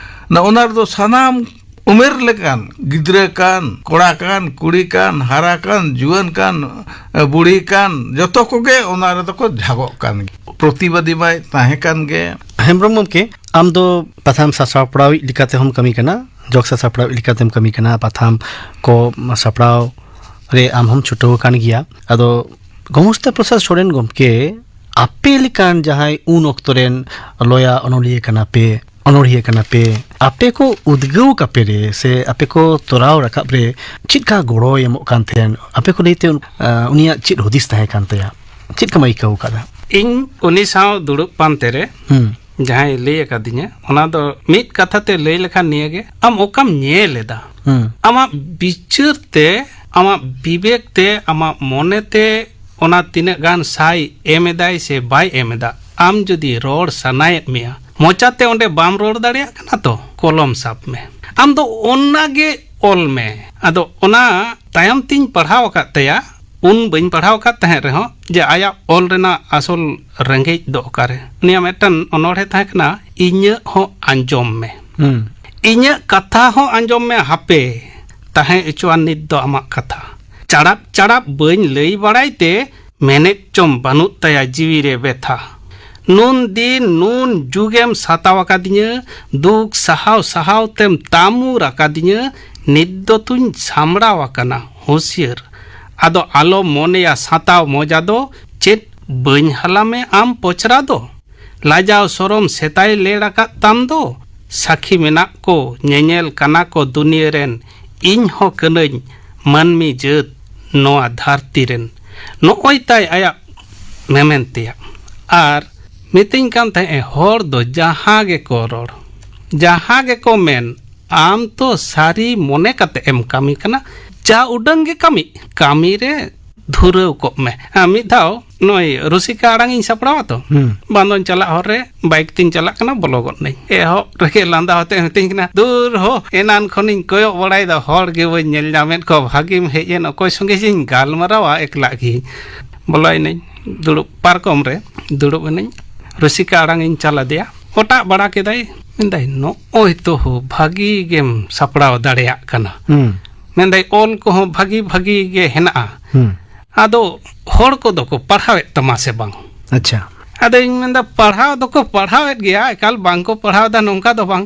ᱚᱱᱟ, ᱚᱱᱟ ᱨᱮᱫᱚ ᱥᱟᱱᱟᱢ ᱩᱢᱮᱨ ᱞᱮᱠᱟᱱ, ᱜᱤᱫᱽᱨᱟᱹ ᱠᱟᱱ, ᱠᱚᱲᱟ ᱠᱟᱱ, ᱠᱩᱲᱤ ᱠᱟᱱ, ᱦᱟᱨᱟ ᱠᱟᱱ, ᱡᱩᱣᱟᱹᱱ ᱠᱟᱱ, ᱵᱩᱲᱦᱤ ᱠᱟᱱ, ᱡᱚᱛᱚ ᱠᱚᱜᱮ ᱚᱱᱟ ᱨᱮᱫᱚ ᱠᱚ ᱡᱷᱟᱜᱚᱜ ᱠᱟᱱ ᱜᱮᱭᱟ᱾ ᱯᱨᱚᱛᱤᱵᱟᱫᱤ ᱢᱟᱭ ᱛᱟᱦᱮᱸ ᱠᱟᱱ ᱜᱮ᱾ ᱦᱮᱢᱵᱨᱚᱢ ᱜᱚᱢᱠᱮ, ᱟᱢ ᱫᱚ ᱯᱟᱛᱷᱟᱢ ᱥᱟᱥᱟᱯᱲᱟᱣᱤᱡ ᱞᱮᱠᱟᱛᱮ ᱦᱚᱸᱢ ᱠᱟᱹᱢᱤ ᱠᱟᱱᱟ, ᱡᱚᱜᱽ ᱥᱟᱥᱟᱯᱲᱟᱣᱤᱡ ᱞᱮᱠᱟᱛᱮᱢ ᱠᱟᱹᱢᱤ ᱠᱟᱱᱟ, ᱯᱟᱛᱷᱟᱢ ᱠᱚ ᱥᱟᱯᱲᱟᱣ ᱨᱮ ᱟᱢ ᱦᱚᱸᱢ ᱪᱷᱩᱴᱟᱹᱣ ᱟᱠᱟᱱ ᱜᱮᱭᱟ᱾ ᱟᱫᱚ ᱜᱚᱢᱚᱥᱛᱟ ᱯᱨᱚᱥᱟᱫᱽ ᱥᱚᱨᱮᱱ ᱜᱚᱢᱠᱮ, ᱟᱯᱮ ᱞᱮᱠᱟᱱ ᱡᱟᱦᱟᱸᱭ ᱩᱱ ᱚᱠᱛᱚ ᱨᱮᱱ ᱞᱚᱭᱟ ᱚᱱᱚᱞᱤᱭᱟᱹ ᱠᱟᱱᱟ ᱯᱮ, ᱚᱱᱚᱲᱦᱤᱭᱟᱹ ᱠᱟᱱᱟ ᱯᱮ, ᱟᱯᱮ ᱠᱚ ᱩᱫᱽᱜᱟᱹᱣ ᱠᱟᱯᱮ ᱨᱮ ᱥᱮ ᱟᱯᱮ ᱠᱚ ᱛᱚᱨᱟᱣ ᱨᱟᱠᱟᱵ ᱨᱮ ᱪᱮᱫ ᱠᱟ ᱜᱚᱲᱚᱭ ᱮᱢᱚᱜ ᱠᱟᱱ ᱛᱟᱦᱮᱸᱱ? ᱟᱯᱮ ᱠᱚ ᱞᱟᱹᱭᱛᱮ, ᱟ, ᱩᱱᱤᱭᱟᱜ ᱪᱮᱫ ᱦᱩᱫᱤᱥ ᱛᱟᱦᱮᱸ ᱠᱟᱱ ᱛᱟᱭᱟ? ᱪᱮᱫ ᱠᱟᱢ ᱟᱹᱭᱠᱟᱹᱣ ᱟᱠᱟᱫᱟ? ᱤᱧ ᱩᱱᱤ ᱥᱟᱶ ᱫᱩᱲᱩᱵ ᱯᱟᱱᱛᱮ ᱨᱮ ᱦᱩᱸ᱾ ᱡᱟᱦᱟᱸᱭ ᱞᱟᱹᱭ ᱟᱠᱟᱫᱤᱧᱟ, ᱚᱱᱟ ᱫᱚ ᱢᱤᱫ ᱠᱟᱛᱷᱟ ᱛᱮ ᱞᱟᱹᱭ ᱞᱮᱠᱷᱟᱱ ᱱᱤᱭᱟᱹ ᱜᱮ, ᱟᱢ ᱚᱠᱟᱢ ᱧᱮᱞ ᱮᱫᱟ? ᱦᱩᱸ᱾ ᱟᱢᱟᱜ ᱵᱤᱪᱟᱹᱨ ᱛᱮ, ᱟᱢᱟᱜ ᱵᱤᱵᱮᱠ ᱛᱮ, ᱟᱢᱟᱜ ᱢᱚᱱᱮ ᱛᱮ ᱚᱱᱟ ᱛᱤᱱᱟᱹᱜ ᱜᱟᱱ ᱥᱟᱭ ᱮᱢ ᱮᱫᱟᱭ ᱥᱮ ᱵᱟᱭ ᱮᱢ ᱮᱫᱟ, ᱟᱢ ᱡᱩᱫᱤ ᱨᱚᱲ ᱥᱟᱱᱟᱭᱮᱫ ᱢᱮᱭᱟ, ᱢᱚᱪᱟᱛᱮ ᱚᱸᱰᱮ ᱵᱟᱢ ᱨᱚᱲ ᱫᱟᱲᱮᱭᱟᱜ ᱠᱟᱱᱟ ᱛᱚ, ᱠᱚᱞᱚᱢ ᱥᱟᱵ ᱢᱮ᱾ ᱟᱢ ᱫᱚ ᱚᱱᱟ ᱜᱮ ᱚᱞ ᱢᱮ᱾ ᱟᱫᱚ ᱚᱱᱟ ᱛᱟᱭᱚᱢ ᱛᱤᱧ ᱯᱟᱲᱦᱟᱣ ᱟᱠᱟᱫ ᱛᱟᱭᱟ, ᱩᱱ ᱵᱟᱹᱧ ᱯᱟᱲᱦᱟᱣ ᱟᱠᱟᱫ ᱛᱟᱦᱮᱸᱫ ᱨᱮᱦᱚᱸ, ᱡᱮ ᱟᱭᱟᱜ ᱚᱞ ᱨᱮᱱᱟᱜ ᱟᱥᱚᱞ ᱨᱮᱸᱜᱮᱡ ᱫᱚ ᱚᱠᱟᱨᱮ᱾ ᱩᱱᱤᱭᱟᱜ ᱢᱤᱫᱴᱟᱝ ᱚᱱᱚᱬᱦᱮ ᱛᱟᱦᱮᱸ ᱠᱟᱱᱟ, ᱤᱧᱟᱹᱜ ᱦᱚᱸ ᱟᱸᱡᱚᱢ ᱢᱮ᱾ ᱦᱩᱸ᱾ ᱤᱧᱟᱹᱜ ᱠᱟᱛᱷᱟ ᱦᱚᱸ ᱟᱸᱡᱚᱢ ᱢᱮ ᱦᱟᱯᱮ, ᱛᱟᱦᱮᱸ ᱦᱚᱪᱚᱣᱟᱱ ᱱᱤᱛ ᱫᱚ ᱟᱢᱟᱜ ᱠᱟᱛᱷᱟ᱾ ᱪᱟᱲᱟᱯ ᱪᱟᱲᱟᱯ ᱵᱟᱹᱧ ᱞᱟᱹᱭ ᱵᱟᱲᱟᱭ ᱛᱮ, ᱢᱮᱱᱮᱫ ᱪᱚᱢ ᱵᱟᱹᱱᱩᱜ ᱛᱟᱭᱟ ᱡᱤᱣᱤ ᱨᱮ ᱵᱮᱛᱷᱟ᱾ ᱱᱩᱱ ᱫᱤᱱ ᱱᱩᱱ ᱡᱩᱜᱮᱢ ᱥᱟᱛᱟᱣ ᱟᱠᱟᱫᱤᱧᱟᱹ, ᱫᱩᱠ ᱥᱟᱦᱟᱣ ᱥᱟᱦᱟᱣ ᱛᱮᱢ ᱛᱟᱢᱩᱨ ᱟᱠᱟᱫᱤᱧᱟᱹ, ᱱᱤᱛ ᱫᱚ ᱛᱩᱧ ᱥᱟᱢᱲᱟᱣ ᱟᱠᱟᱱᱟ ᱦᱩᱸᱥᱤᱭᱟᱹᱨ᱾ ᱟᱫᱚ ᱟᱞᱚᱢ ᱢᱚᱱᱮᱭᱟ ᱥᱟᱛᱟᱣ ᱢᱚᱡᱟ ᱫᱚ, ᱪᱮᱫ ᱵᱟᱹᱧ ᱦᱟᱞᱟᱢᱮ ᱟᱢ ᱯᱚᱪᱨᱟ ᱫᱚ? ᱞᱟᱡᱟᱣ ᱥᱚᱨᱚᱢ ᱥᱮᱛᱟᱭ ᱞᱮᱲ ᱟᱠᱟᱫ ᱛᱟᱢ ᱫᱚ, ᱥᱟᱹᱠᱷᱤ ᱢᱮᱱᱟᱜ ᱠᱚ, ᱧᱮᱧᱮᱞ ᱠᱟᱱᱟ ᱠᱚ ᱫᱩᱱᱤᱭᱟᱹ ᱨᱮᱱ, ᱤᱧ ᱦᱚᱸ ᱠᱟᱹᱱᱟᱹᱧ ᱢᱟᱹᱱᱢᱤ ᱡᱟᱹᱛ ᱱᱚᱣᱟ ᱫᱷᱟᱹᱨᱛᱤ ᱨᱮᱱ᱾ ᱱᱚᱜᱼᱚᱭ ᱛᱟᱭ ᱟᱭᱟᱜ ᱢᱮᱢᱮᱱ ᱛᱮᱭᱟᱜ᱾ ᱟᱨ ᱢᱤᱛᱟᱹᱧ ᱠᱟᱱ ᱛᱟᱦᱮᱸᱫ ᱮ, ᱦᱚᱲ ᱫᱚ ᱡᱟᱦᱟᱸ ᱜᱮᱠᱚ ᱨᱚᱲ, ᱡᱟᱦᱟᱸ ᱜᱮᱠᱚ ᱢᱮᱱ, ᱟᱢ ᱛᱚ ᱥᱟᱹᱨᱤ ᱢᱚᱱᱮ ᱠᱟᱛᱮ ᱮᱢ ᱠᱟᱹᱢᱤ ᱠᱟᱱᱟ, ᱡᱟ ᱩᱰᱟᱹᱝ ᱜᱮ ᱠᱟᱹᱢᱤ, ᱠᱟᱹᱢᱤ ᱨᱮ ᱫᱷᱩᱨᱟᱹᱣ ᱠᱚᱜ ᱢᱮ᱾ ᱦᱮᱸ, ᱢᱤᱫ ᱫᱷᱟᱣ ᱱᱚᱜᱼᱚᱭ ᱨᱩᱥᱤᱠᱟ ᱟᱲᱟᱝ ᱤᱧ ᱥᱟᱯᱲᱟᱣᱟ ᱛᱚ, ᱦᱩᱸ᱾ ᱵᱟᱸᱫᱚᱱ ᱪᱟᱞᱟᱜ ᱦᱚᱨ ᱨᱮ ᱵᱟᱭᱤᱠ ᱛᱤᱧ ᱪᱟᱞᱟᱜ ᱠᱟᱱᱟ, ᱵᱚᱞᱚ ᱜᱚᱫ ᱱᱟᱹᱧ᱾ ᱮᱦᱚᱵ ᱨᱮᱜᱮ ᱞᱟᱸᱫᱟ ᱟᱛᱮ ᱢᱤᱛᱟᱹᱧ ᱠᱟᱱᱟ, "ᱫᱩᱨ ᱦᱳ, ᱮᱱᱟᱱ ᱠᱷᱚᱱᱤᱧ ᱠᱚᱭᱚᱜ ᱵᱟᱲᱟᱭᱮᱫᱟ, ᱦᱚᱲ ᱜᱮ ᱵᱟᱹᱧ ᱧᱮᱞ ᱧᱟᱢᱮᱫ ᱠᱚᱣᱟ, ᱵᱷᱟᱜᱤᱢ ᱦᱮᱡ ᱮᱱ, ᱚᱠᱚᱭ ᱥᱚᱸᱜᱮ ᱡᱤᱧ ᱜᱟᱞᱢᱟᱨᱟᱣᱟ ᱮᱠᱞᱟ ᱜᱮ?" ᱵᱚᱞᱚᱭᱮᱱᱟᱹᱧ ᱫᱩᱲᱩᱵ ᱯᱟᱨᱠᱚᱢ ᱨᱮ, ᱫᱩᱲᱩᱵ ᱮᱱᱟᱹᱧ, ᱨᱩᱥᱤᱠᱟ ᱟᱲᱟᱝ ᱤᱧ ᱪᱟᱞ ᱟᱫᱮᱭᱟ᱾ ᱚᱴᱟᱜ ᱵᱟᱲᱟ ᱠᱮᱫᱟᱭ, ᱢᱮᱱᱫᱟᱭ, "ᱱᱚᱜᱼᱚᱭ ᱛᱚ ᱦᱳ, ᱵᱷᱟᱹᱜᱤ ᱜᱮᱢ ᱥᱟᱯᱲᱟᱣ ᱫᱟᱲᱮᱭᱟᱜ ᱠᱟᱱᱟ᱾" ᱦᱩᱸ᱾ ᱢᱮᱱᱫᱟᱭ, "ᱚᱞ ᱠᱚᱦᱚᱸ ᱵᱷᱟᱹᱜᱤ ᱵᱷᱟᱹᱜᱤ ᱜᱮ ᱦᱮᱱᱟᱜᱼᱟ᱾ ᱦᱩᱸ᱾ ᱟᱫᱚ ᱦᱚᱲ ᱠᱚᱫᱚ ᱠᱚ ᱯᱟᱲᱦᱟᱣᱮᱫ ᱛᱟᱢᱟ ᱥᱮ ᱵᱟᱝ?" ᱟᱪᱪᱷᱟ᱾ ᱟᱫᱚᱧ ᱢᱮᱱᱫᱟ, ᱯᱟᱲᱦᱟᱣ ᱫᱚᱠᱚ ᱯᱟᱲᱦᱟᱣᱮᱫ ᱜᱮᱭᱟ, ᱮᱠᱟᱞ ᱵᱟᱝ ᱠᱚ ᱯᱟᱲᱦᱟᱣ ᱮᱫᱟ ᱱᱚᱝᱠᱟ ᱫᱚ ᱵᱟᱝ᱾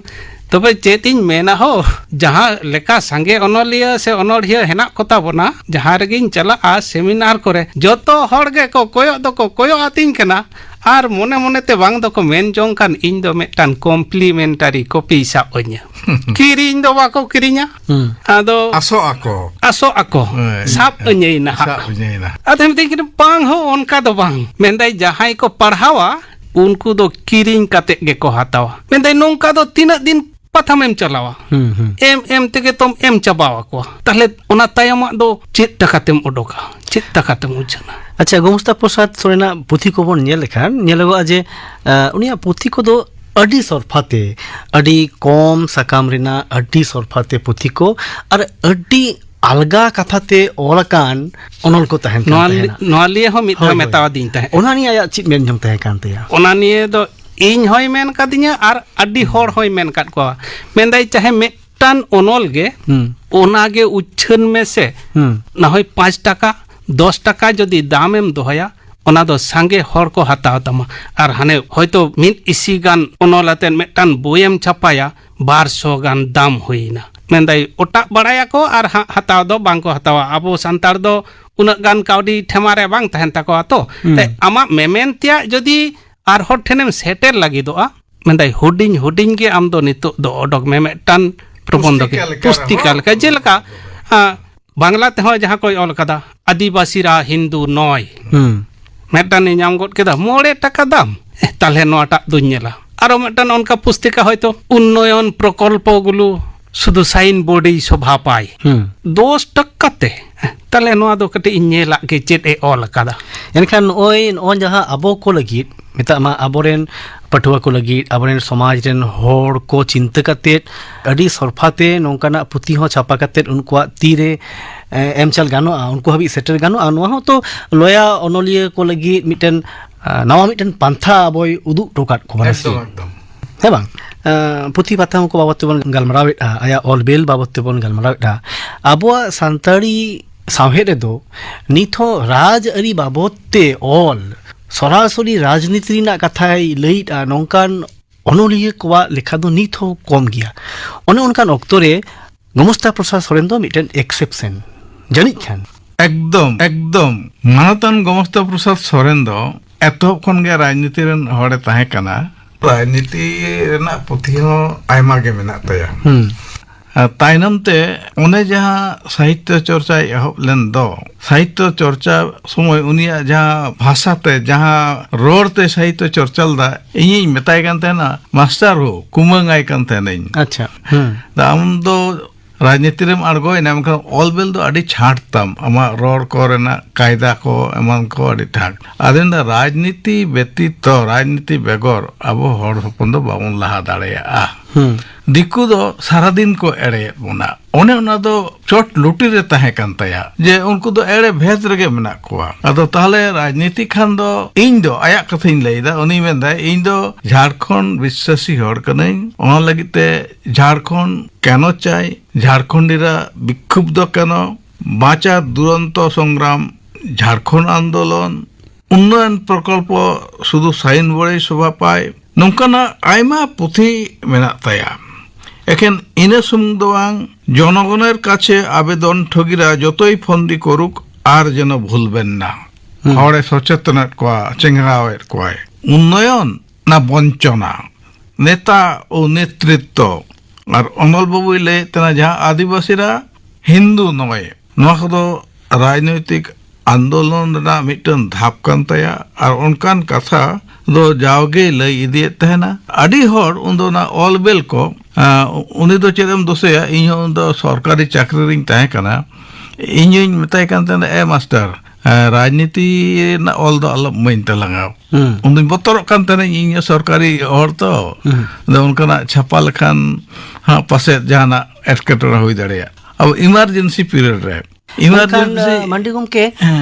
ᱛᱚᱵᱮ ᱪᱮᱫ ᱤᱧ ᱢᱮᱱᱟ ᱦᱳ, ᱡᱟᱦᱟᱸ ᱞᱮᱠᱟ ᱥᱟᱸᱜᱮ ᱚᱱᱚᱞᱤᱭᱟᱹ ᱥᱮ ᱚᱱᱚᱲᱦᱤᱭᱟᱹ ᱦᱮᱱᱟᱜ ᱠᱚᱛᱟ ᱵᱚᱱᱟ, ᱡᱟᱦᱟᱸ ᱨᱮᱜᱤᱧ ᱪᱟᱞᱟᱜᱼᱟ ᱥᱮᱢᱤᱱᱟᱨ ᱠᱚᱨᱮ, ᱡᱚᱛᱚ ᱦᱚᱲ ᱜᱮᱠᱚ ᱠᱚᱭᱚᱜ ᱫᱚᱠᱚ ᱠᱚᱭᱚᱜ ᱟᱹᱛᱤᱧ ᱠᱟᱱᱟ, ᱟᱨ ᱢᱚᱱᱮ ᱢᱚᱱᱮᱛᱮ ᱵᱟᱝ ᱫᱚᱠᱚ ᱢᱮᱱ ᱡᱚᱝ ᱠᱟᱱ, "ᱤᱧ ᱫᱚ ᱢᱤᱫᱴᱟᱝ ᱠᱚᱢᱯᱞᱤᱢᱮᱱᱴᱟᱨᱤ ᱠᱚᱯᱤᱭ ᱥᱟᱵ ᱟᱹᱧᱟ᱾" ᱠᱤᱨᱤᱧ ᱫᱚ ᱵᱟᱠᱚ ᱠᱤᱨᱤᱧᱟ᱾ ᱦᱩᱸ᱾ ᱟᱫᱚ ᱟᱥᱚᱜ ᱟᱠᱚ᱾ ᱟᱥᱚᱜ ᱟᱠᱚ, ᱦᱮᱸ, ᱥᱟᱵ ᱟᱹᱧᱟᱹᱭ ᱱᱟᱦᱟᱜ᱾ ᱥᱟᱵ ᱟᱹᱧᱟᱹᱭ ᱱᱟᱦᱟᱜ᱾ ᱟᱫᱚ ᱢᱤᱛᱟᱹᱧ ᱠᱟᱱᱟ, "ᱵᱟᱝ ᱦᱳ, ᱚᱱᱠᱟ ᱫᱚ ᱵᱟᱝ᱾" ᱢᱮᱱᱫᱟᱭ, ᱡᱟᱦᱟᱸᱭ ᱠᱚ ᱯᱟᱲᱦᱟᱣᱟ, ᱩᱱᱠᱩ ᱫᱚ ᱠᱤᱨᱤᱧ ᱠᱟᱛᱮ ᱜᱮᱠᱚ ᱦᱟᱛᱟᱣᱟ᱾ ᱢᱮᱱᱫᱟᱭ, ᱱᱚᱝᱠᱟ ᱫᱚ ᱛᱤᱱᱟᱹᱜ ᱫᱤᱱ ᱯᱟᱛᱷᱟᱢᱮᱢ ᱪᱟᱞᱟᱣᱟ? ᱦᱩᱸ, ᱦᱩᱸ᱾ ᱮᱢ ᱮᱢ ᱛᱮᱜᱮ ᱛᱚᱢ ᱮᱢ ᱪᱟᱵᱟᱣ ᱟᱠᱚᱣᱟ᱾ ᱛᱟᱦᱞᱮ ᱚᱱᱟ ᱛᱟᱭᱚᱢᱟᱜ ᱫᱚ ᱪᱮᱫ ᱴᱟᱠᱟ ᱛᱮᱢ ᱚᱰᱚᱠᱟ? ᱪᱮᱫ ᱴᱟᱠᱟ ᱛᱮᱢ ᱩᱪᱷᱟᱹᱱᱟ? ᱟᱪᱪᱷᱟ, ᱜᱳᱢᱚᱥᱛᱟ ᱯᱨᱚᱥᱟᱫᱽ ᱥᱚᱨᱮᱱᱟᱜ ᱯᱩᱛᱷᱤ ᱠᱚᱵᱚᱱ ᱧᱮᱞ ᱞᱮᱠᱷᱟᱱ ᱧᱮᱞᱚᱜᱚᱜᱼᱟ ᱡᱮ, ᱟᱸ, ᱩᱱᱤᱭᱟᱜ ᱯᱩᱛᱷᱤ ᱠᱚᱫᱚ ᱟᱹᱰᱤ ᱥᱚᱨᱯᱷᱟᱛᱮ, ᱟᱹᱰᱤ ᱠᱚᱢ ᱥᱟᱠᱟᱢ ᱨᱮᱱᱟᱜ ᱟᱹᱰᱤ ᱥᱚᱨᱯᱷᱟᱛᱮ ᱯᱩᱛᱷᱤ ᱠᱚ ᱟᱨ ᱟᱹᱰᱤ ᱟᱞᱜᱟ ᱠᱟᱛᱷᱟ ᱛᱮ ᱚᱞ ᱟᱠᱟᱱ ᱚᱱᱚᱞ ᱠᱚ ᱛᱟᱦᱮᱱ ᱠᱟᱱ ᱱᱚᱣᱟ ᱛᱟᱦᱮᱱᱟ᱾ ᱞᱤ-, ᱱᱚᱣᱟ ᱞᱤᱭᱮ ᱦᱚᱸ ᱢᱤᱫ ᱫᱷᱟᱣ ᱦᱳᱭ, ᱦᱳᱭ᱾ ᱢᱮᱛᱟᱣᱟᱫᱤᱧ ᱛᱟᱦᱮᱸᱫ᱾ ᱚᱱᱟ ᱱᱤᱭᱮ ᱟᱭᱟᱜ ᱪᱮᱫ ᱢᱮᱱ ᱡᱚᱝ ᱛᱟᱦᱮᱸ ᱠᱟᱱ ᱛᱟᱭᱟ? ᱚᱱᱟ ᱱᱤᱭᱮ ᱫᱚ ᱤᱧ ᱦᱚᱸᱭ ᱢᱮᱱ ᱠᱟᱫᱤᱧᱟ ᱟᱨ ᱟᱹᱰᱤ ᱦᱚᱲ ᱦᱚᱸᱭ ᱢᱮᱱ ᱠᱟᱫ ᱠᱚᱣᱟ᱾ ᱢᱮᱱᱫᱟᱭ, ᱪᱟᱦᱮ ᱢᱤᱫᱴᱟᱝ ᱚᱱᱚᱞ ᱜᱮ ᱦᱩᱸ᱾ ᱚᱱᱟ ᱜᱮ ᱩᱪᱷᱟᱹᱱ ᱢᱮᱥᱮ᱾ ᱦᱩᱸ᱾ ᱱᱟ ᱦᱚᱭ ᱯᱟᱸᱪ ᱴᱟᱠᱟ, ᱫᱚᱥ ᱴᱟᱠᱟ ᱡᱩᱫᱤ ᱫᱟᱢᱮᱢ ᱫᱚᱦᱚᱭᱟ, ᱚᱱᱟ ᱫᱚ ᱥᱟᱸᱜᱮ ᱦᱚᱲ ᱠᱚ ᱦᱟᱛᱟᱣ ᱛᱟᱢᱟ᱾ ᱟᱨ ᱦᱟᱱᱮ ᱦᱚᱭᱛᱳ ᱢᱤᱫ ᱤᱥᱤ ᱜᱟᱱ ᱚᱱᱚᱞ ᱟᱛᱮᱫ ᱢᱤᱫᱴᱟᱝ ᱵᱳᱭᱮᱢ ᱪᱷᱟᱯᱟᱭᱟ, ᱵᱟᱨ ᱥᱚ ᱜᱟᱱ ᱫᱟᱢ ᱦᱩᱭᱱᱟ᱾ ᱢᱮᱱᱫᱟᱭ, ᱚᱴᱟᱜ ᱵᱟᱲᱟᱭᱟᱠᱚ ᱟᱨ ᱦᱟᱸᱜ ᱦᱟᱛᱟᱣ ᱫᱚ ᱵᱟᱝ ᱠᱚ ᱦᱟᱛᱟᱣᱟ᱾ ᱟᱵᱚ ᱥᱟᱱᱛᱟᱲ ᱫᱚ ᱩᱱᱟᱹᱜ ᱜᱟᱱ ᱠᱟᱹᱣᱰᱤ ᱴᱷᱮᱢᱟ ᱨᱮ ᱵᱟᱝ ᱛᱟᱦᱮᱱ ᱛᱟᱠᱚᱣᱟ ᱛᱚ᱾ ᱦᱩᱸ᱾ ᱛᱮ ᱟᱢᱟᱜ ᱢᱮᱢᱮᱱ ᱛᱮᱭᱟᱜ ᱡᱩᱫᱤ ᱟᱨ ᱦᱚᱲ ᱴᱷᱮᱱᱮᱢ ᱥᱮᱴᱮᱨ ᱞᱟᱹᱜᱤᱫᱚᱜᱼᱟ, ᱢᱮᱱᱫᱟᱭ, ᱦᱩᱰᱤᱧ ᱦᱩᱰᱤᱧ ᱜᱮ ᱟᱢ ᱫᱚ ᱱᱤᱛᱚᱜ ᱫᱚ ᱚᱰᱚᱠ ᱢᱮ ᱢᱤᱫᱴᱟᱝ ᱯᱨᱚᱵᱚᱱᱫᱷᱚ ᱜᱮ᱾ ᱯᱩᱥᱛᱤᱠᱟ ᱞᱮᱠᱟ ᱯᱩᱥᱛᱤᱠᱟ ᱨᱮᱦᱚᱸ᱾ ᱞᱮᱠᱟ, ᱡᱮᱞᱮᱠᱟ, ᱟ, ᱵᱟᱝᱞᱟ ᱛᱮᱦᱚᱸ ᱡᱟᱦᱟᱸ ᱠᱚᱭ ᱚᱞ ᱠᱟᱫᱟ, ᱟᱹᱫᱤᱵᱟᱹᱥᱤ ᱨᱟ ᱦᱤᱱᱫᱩ ᱱᱚᱭ᱾ ᱦᱩᱸ᱾ ᱢᱤᱫᱴᱟᱝ ᱤᱧ ᱧᱟᱢ ᱜᱚᱫ ᱠᱮᱫᱟ, ᱢᱚᱬᱮ ᱴᱟᱠᱟ ᱫᱟᱢ᱾ ᱮ, ᱛᱟᱦᱞᱮ ᱱᱚᱣᱟᱴᱟᱜ ᱫᱩᱧ ᱧᱮᱞᱟ᱾ ᱟᱨᱚ ᱢᱤᱫᱴᱟᱝ ᱚᱱᱠᱟ ᱯᱩᱥᱛᱤᱠᱟ ᱦᱚᱭᱛᱳ, ᱩᱱᱱᱚᱭᱚᱱ ᱯᱨᱚᱠᱚᱞᱯᱚ ᱜᱩᱞᱩ ᱥᱩᱫᱷᱩ ᱥᱟᱭᱤᱱ ᱵᱳᱨᱰᱮᱭ ᱥᱚᱵᱷᱟ ᱯᱟᱭ᱾ ᱦᱩᱸ᱾ ᱫᱚᱥ ᱴᱟᱠᱟ ᱛᱮ᱾ ᱮ, ᱛᱟᱦᱞᱮ ᱱᱚᱣᱟ ᱫᱚ ᱠᱟᱹᱴᱤᱡ ᱤᱧ ᱧᱮᱞᱟᱜ ᱜᱮ, ᱪᱮᱫ ᱮ ᱚᱞ ᱟᱠᱟᱫᱟ᱾ ᱮᱱᱠᱷᱟᱱ ᱱᱚᱜᱼᱚᱭ, ᱱᱚᱜᱼᱚᱭ ᱡᱟᱦᱟᱸ ᱟᱵᱚ ᱠᱚ ᱞᱟᱹᱜᱤᱫ, ᱢᱮᱛᱟᱜ ᱢᱟ ᱟᱵᱚᱨᱮᱱ ᱯᱟᱹᱴᱷᱩᱣᱟᱹ ᱠᱚ ᱞᱟᱹᱜᱤᱫ, ᱟᱵᱚᱨᱮᱱ ᱥᱚᱢᱟᱡᱽ ᱨᱮᱱ ᱦᱚᱲ ᱠᱚ ᱪᱤᱱᱛᱟᱹ ᱠᱟᱛᱮᱫ ᱟᱹᱰᱤ ᱥᱚᱨᱯᱷᱟ ᱛᱮ ᱱᱚᱝᱠᱟᱱᱟᱜ ᱯᱩᱛᱷᱤ ᱦᱚᱸ ᱪᱷᱟᱯᱟ ᱠᱟᱛᱮᱫ ᱩᱱᱠᱩᱣᱟᱜ ᱛᱤᱨᱮ ᱮ, ᱮᱢ ᱪᱟᱞ ᱜᱟᱱᱚᱜᱼᱟ, ᱩᱱᱠᱩ ᱦᱟᱹᱵᱤᱡ ᱥᱮᱴᱮᱨ ᱜᱟᱱᱚᱜᱼᱟ, ᱱᱚᱣᱟ ᱦᱚᱸ ᱛᱚ ᱞᱚᱭᱟ ᱚᱱᱚᱞᱤᱭᱟᱹ ᱠᱚ ᱞᱟᱹᱜᱤᱫ ᱢᱤᱫᱴᱮᱱ, ᱟ, ᱱᱟᱣᱟ ᱢᱤᱫᱴᱮᱱ ᱯᱟᱱᱛᱷᱟ ᱟᱵᱚᱭ ᱩᱫᱩᱜ ᱦᱚᱴᱚ ᱠᱟᱫ ᱠᱚ ᱵᱚᱱᱟ ᱥᱮ᱾ ᱮᱠᱫᱚᱢ, ᱮᱠᱫᱚᱢ᱾ ᱦᱮᱸ ᱵᱟᱝ? ᱟ, ᱯᱩᱛᱷᱤ ᱯᱟᱛᱷᱟᱢ ᱠᱚ ᱵᱟᱵᱚᱫ ᱛᱮᱵᱚᱱ ᱜᱟᱞᱢᱟᱨᱟᱣᱮᱫᱼᱟ, ᱟᱭᱟᱜ ᱚᱞ ᱵᱤᱞ ᱵᱟᱵᱚᱫ ᱛᱮᱵᱚᱱ ᱜᱟᱞᱢᱟᱨᱟᱣᱮᱫᱼᱟ᱾ ᱟᱵᱚᱣᱟᱜ ᱥᱟᱱᱛᱟᱲᱤ ᱥᱟᱶᱦᱮᱫ ᱨᱮᱫᱚ ᱱᱤᱛ ᱦᱚᱸ ᱨᱟᱡᱽᱟᱹᱨᱤ ᱵᱟᱵᱚᱫ ᱛᱮ ᱚᱞ ᱥᱚᱨᱟᱥᱚᱨᱤ ᱨᱟᱡᱽᱱᱤᱛᱤ ᱨᱮᱱᱟᱜ ᱠᱟᱛᱷᱟᱭ ᱞᱟᱹᱭᱮᱫᱼᱟ, ᱱᱚᱝᱠᱟᱱ ᱚᱱᱚᱞᱤᱭᱟᱹ ᱠᱚᱣᱟᱜ ᱞᱮᱠᱷᱟ ᱫᱚ ᱱᱤᱛ ᱦᱚᱸ ᱠᱚᱢ ᱜᱮᱭᱟ᱾ ᱚᱱᱮ ᱚᱱᱠᱟᱱ ᱚᱠᱛᱚ ᱨᱮ ᱜᱚᱢᱚᱥᱛᱟ ᱯᱨᱚᱥᱟᱫᱽ ᱥᱚᱨᱮᱱ ᱫᱚ ᱢᱤᱫᱴᱮᱱ ᱮᱠᱥᱮᱯᱥᱚᱱ ᱡᱟᱹᱱᱤᱡ ᱠᱷᱟᱱ᱾ ᱮᱠᱫᱚᱢ, ᱮᱠᱫᱚᱢ᱾ ᱢᱟᱱᱚᱛᱟᱱ ᱜᱚᱢᱚᱥᱛᱟ ᱯᱨᱚᱥᱟᱫᱽ ᱥᱚᱨᱮᱱ ᱫᱚ ᱮᱛᱚᱦᱚᱵ ᱠᱷᱚᱱ ᱜᱮ ᱨᱟᱡᱽᱱᱤᱛᱤ ᱨᱮᱱ ᱦᱚᱲᱮ ᱛᱟᱦᱮᱸ ᱠᱟᱱᱟ᱾ ᱨᱟᱡᱽᱱᱤᱛᱤ ᱨᱮᱱᱟᱜ ᱯᱩᱛᱷᱤ ᱦᱚᱸ ᱟᱭᱢᱟ ᱜᱮ ᱢᱮᱱᱟᱜ ᱛᱟᱭᱟ᱾ ᱦᱩᱸ᱾ ᱟᱨ ᱛᱟᱭᱱᱚᱢ ᱛᱮ ᱚᱱᱮ ᱡᱟᱦᱟᱸ ᱥᱟᱦᱤᱛᱛᱚ ᱪᱚᱨᱪᱟᱭ ᱮᱦᱚᱵ ᱞᱮᱱ ᱫᱚ, ᱥᱟᱦᱤᱛᱛᱚ ᱪᱚᱨᱪᱟ ᱥᱚᱢᱚᱭ ᱩᱱᱤᱭᱟᱜ ᱡᱟᱦᱟᱸ ᱵᱷᱟᱥᱟᱛᱮ ᱡᱟᱦᱟᱸ ᱨᱚᱲ ᱛᱮ ᱥᱟᱦᱤᱛᱛᱚ ᱪᱚᱨᱪᱟ ᱞᱮᱫᱟ, ᱤᱧᱤᱧ ᱢᱮᱛᱟᱭ ᱠᱟᱱ ᱛᱟᱦᱮᱱᱟ, "ᱢᱟᱥᱴᱟᱨ ᱦᱳ, ᱠᱩᱢᱟᱹᱝ ᱟᱭ ᱠᱟᱱ ᱛᱟᱦᱮᱱᱟᱹᱧ᱾ ᱟᱪᱪᱷᱟ᱾ ᱦᱩᱸ᱾ ᱫᱟ ᱟᱢ ᱫᱚ ᱨᱟᱡᱽᱱᱤᱛᱤ ᱨᱮᱢ ᱟᱬᱜᱚᱭᱮᱱᱟ, ᱢᱮᱱᱠᱷᱟᱱ ᱚᱞ ᱵᱮᱞ ᱫᱚ ᱟᱹᱰᱤ ᱪᱷᱟᱴ ᱛᱟᱢ, ᱟᱢᱟᱜ ᱨᱚᱲ ᱠᱚ ᱨᱮᱱᱟᱜ ᱠᱟᱭᱫᱟ ᱠᱚ ᱮᱢᱟᱱ ᱠᱚ ᱟᱹᱰᱤ ᱴᱷᱟᱴ᱾ ᱟᱫᱚᱧ ᱢᱮᱱᱫᱟ, ᱨᱟᱡᱽᱱᱤᱛᱤ ᱵᱮᱛᱤᱛᱚ, ᱨᱟᱡᱽᱱᱤᱛᱤ ᱵᱮᱜᱚᱨ ᱟᱵᱚ ᱦᱚᱲ ᱦᱚᱯᱚᱱ ᱫᱚ ᱵᱟᱵᱚᱱ ᱞᱟᱦᱟ ᱫᱟᱲᱮᱭᱟᱜᱼᱟ᱾ ᱦᱩᱸ᱾ ᱫᱤᱠᱩ ᱫᱚ ᱥᱟᱨᱟᱫᱤᱱ ᱠᱚ ᱮᱲᱮᱭᱮᱫ ᱵᱚᱱᱟ᱾ ᱚᱱᱮ ᱚᱱᱟ ᱫᱚ ᱪᱚᱴ ᱞᱩᱴᱤ ᱨᱮ ᱛᱟᱦᱮᱸ ᱠᱟᱱ ᱛᱟᱭᱟ, ᱡᱮ ᱩᱱᱠᱩ ᱫᱚ ᱮᱲᱮ ᱵᱷᱮᱫ ᱨᱮᱜᱮ ᱢᱮᱱᱟᱜ ᱠᱚᱣᱟ᱾ ᱟᱫᱚ ᱛᱟᱦᱞᱮ ᱨᱟᱡᱽᱱᱤᱛᱤ ᱠᱷᱟᱱ ᱫᱚ, ᱤᱧ ᱫᱚ ᱟᱭᱟᱜ ᱠᱟᱛᱷᱟᱧ ᱞᱟᱹᱭᱫᱟ, ᱩᱱᱤ ᱢᱮᱱᱫᱟᱭ, "ᱤᱧ ᱫᱚ ᱡᱷᱟᱲᱠᱷᱚᱸᱰ ᱵᱤᱥᱥᱟᱥᱤ ᱦᱚᱲ ᱠᱟᱹᱱᱟᱹᱧ, ᱚᱱᱟ ᱞᱟᱹᱜᱤᱫ ᱛᱮ ᱡᱷᱟᱲᱠᱷᱚᱸᱰ ᱠᱮᱱᱚ ᱪᱟᱭ, ᱡᱷᱟᱲᱠᱷᱚᱸᱰᱤ ᱨᱟ ᱵᱤᱠᱠᱷᱩᱵ ᱫᱚ ᱠᱮᱱᱚ, ᱵᱟᱸᱪᱟ ᱫᱩᱨᱚᱱᱛᱚ ᱥᱚᱝᱜᱨᱟᱢ, ᱡᱷᱟᱲᱠᱷᱚᱸᱰ ᱟᱱᱫᱳᱞᱚᱱ, ᱩᱱᱱᱚᱭᱚᱱ ᱯᱨᱚᱠᱚᱞᱯᱚ ᱥᱩᱫᱷᱩ ᱥᱟᱭᱤᱱ ᱵᱚᱲᱮᱭ ᱥᱚᱵᱷᱟ ᱯᱟᱭ", ᱱᱚᱝᱠᱟᱱᱟᱜ ᱟᱭᱢᱟ ᱯᱩᱛᱷᱤ ᱢᱮᱱᱟᱜ ᱛᱟᱭᱟ᱾ ᱮᱠᱷᱮᱱ ᱤᱱᱟᱹ ᱥᱩᱢᱩᱝ ᱫᱚ ᱵᱟᱝ, "ᱡᱚᱱᱚᱜᱚᱱᱮᱨ ᱠᱟᱪᱷᱮ ᱟᱵᱮᱫᱚᱱ ᱴᱷᱚᱜᱤᱨᱟ ᱡᱚᱛᱚᱭ ᱯᱷᱚᱱᱫᱤ ᱠᱚᱨᱩᱠ ᱟᱨ ᱡᱮᱱᱚ ᱵᱷᱩᱞ ᱵᱮᱱ ᱱᱟ", ᱦᱩᱸ᱾ ᱦᱚᱲᱮ ᱥᱚᱪᱮᱛᱚᱱᱮᱫ ᱠᱚᱣᱟ, ᱪᱮᱸᱜᱷᱟᱣᱮᱫ ᱠᱚᱣᱟᱭ᱾ ᱩᱱᱱᱚᱭᱚᱱ ᱱᱟ ᱵᱚᱧᱪᱚᱱᱟ, ᱱᱮᱛᱟ ᱳ ᱱᱮᱛᱨᱤᱛᱛᱚ, ᱟᱨ ᱚᱱᱚᱞ ᱵᱟᱵᱩᱭ ᱞᱟᱹᱭᱮᱫ ᱛᱟᱦᱮᱱᱟ ᱡᱟᱦᱟᱸ ᱟᱹᱫᱤᱵᱟᱹᱥᱤᱨᱟ ᱦᱤᱱᱫᱩ ᱱᱚᱭ, ᱱᱚᱣᱟ ᱠᱚᱫᱚ ᱨᱟᱡᱽᱱᱳᱭᱛᱤᱠ ᱟᱱᱫᱳᱞᱚᱱ ᱨᱮᱱᱟᱜ ᱢᱤᱫᱴᱟᱝ ᱫᱷᱟᱯ ᱠᱟᱱ ᱛᱟᱭᱟ᱾ ᱟᱨ ᱚᱱᱠᱟᱱ ᱠᱟᱛᱷᱟ ᱫᱚ ᱡᱟᱣᱜᱮᱭ ᱞᱟᱹᱭ ᱤᱫᱤᱭᱮᱫ ᱛᱟᱦᱮᱱᱟ᱾ ᱟᱹᱰᱤ ᱦᱚᱲ ᱩᱱᱫᱚ ᱚᱱᱟ ᱚᱞ ᱵᱮᱞ ᱠᱚ, ᱟᱸ, ᱩᱱᱤ ᱫᱚ ᱪᱮᱫ ᱮᱢ ᱫᱳᱥᱮᱭᱟ? ᱤᱧ ᱦᱚᱸ ᱩᱱᱫᱚ ᱥᱚᱨᱠᱟᱨᱤ ᱪᱟᱹᱠᱨᱤ ᱨᱤᱧ ᱛᱟᱦᱮᱸ ᱠᱟᱱᱟ᱾ ᱤᱧ ᱦᱚᱸᱧ ᱢᱮᱛᱟᱭ ᱠᱟᱱ ᱛᱟᱦᱮᱱᱟ, "ᱮ ᱢᱟᱥᱴᱟᱨ, ᱮ, ᱨᱟᱡᱽᱱᱤᱛᱤ ᱨᱮᱱᱟᱜ ᱚᱞ ᱫᱚ ᱟᱞᱚᱢ ᱤᱢᱟᱹᱧ ᱛᱟᱞᱟᱝᱟ᱾" ᱦᱩᱸ᱾ ᱩᱱᱫᱚᱧ ᱵᱚᱛᱚᱨᱚᱜ ᱠᱟᱱ ᱛᱟᱦᱮᱱᱟ, ᱤᱧ ᱦᱚᱸ ᱥᱚᱨᱠᱟᱨᱤ ᱦᱚᱲ ᱛᱚ᱾ ᱦᱩᱸ᱾ ᱟᱫᱚ ᱚᱱᱠᱟᱱᱟᱜ ᱪᱷᱟᱯᱟ ᱞᱮᱠᱷᱟᱱ ᱦᱟᱸᱜ ᱯᱟᱥᱮᱡ ᱡᱟᱦᱟᱱᱟᱜ ᱮᱴᱠᱮᱴᱚᱬᱮ ᱦᱩᱭ ᱫᱟᱲᱮᱭᱟᱜᱼᱟ᱾ ᱟᱵᱚ ᱤᱢᱟᱨᱡᱮᱱᱥᱤ ᱯᱤᱨᱤᱭᱚᱰ ᱨᱮ ᱢᱮᱱᱠᱷᱟᱱ ᱢᱟᱱᱰᱤ ᱜᱚᱢᱠᱮ,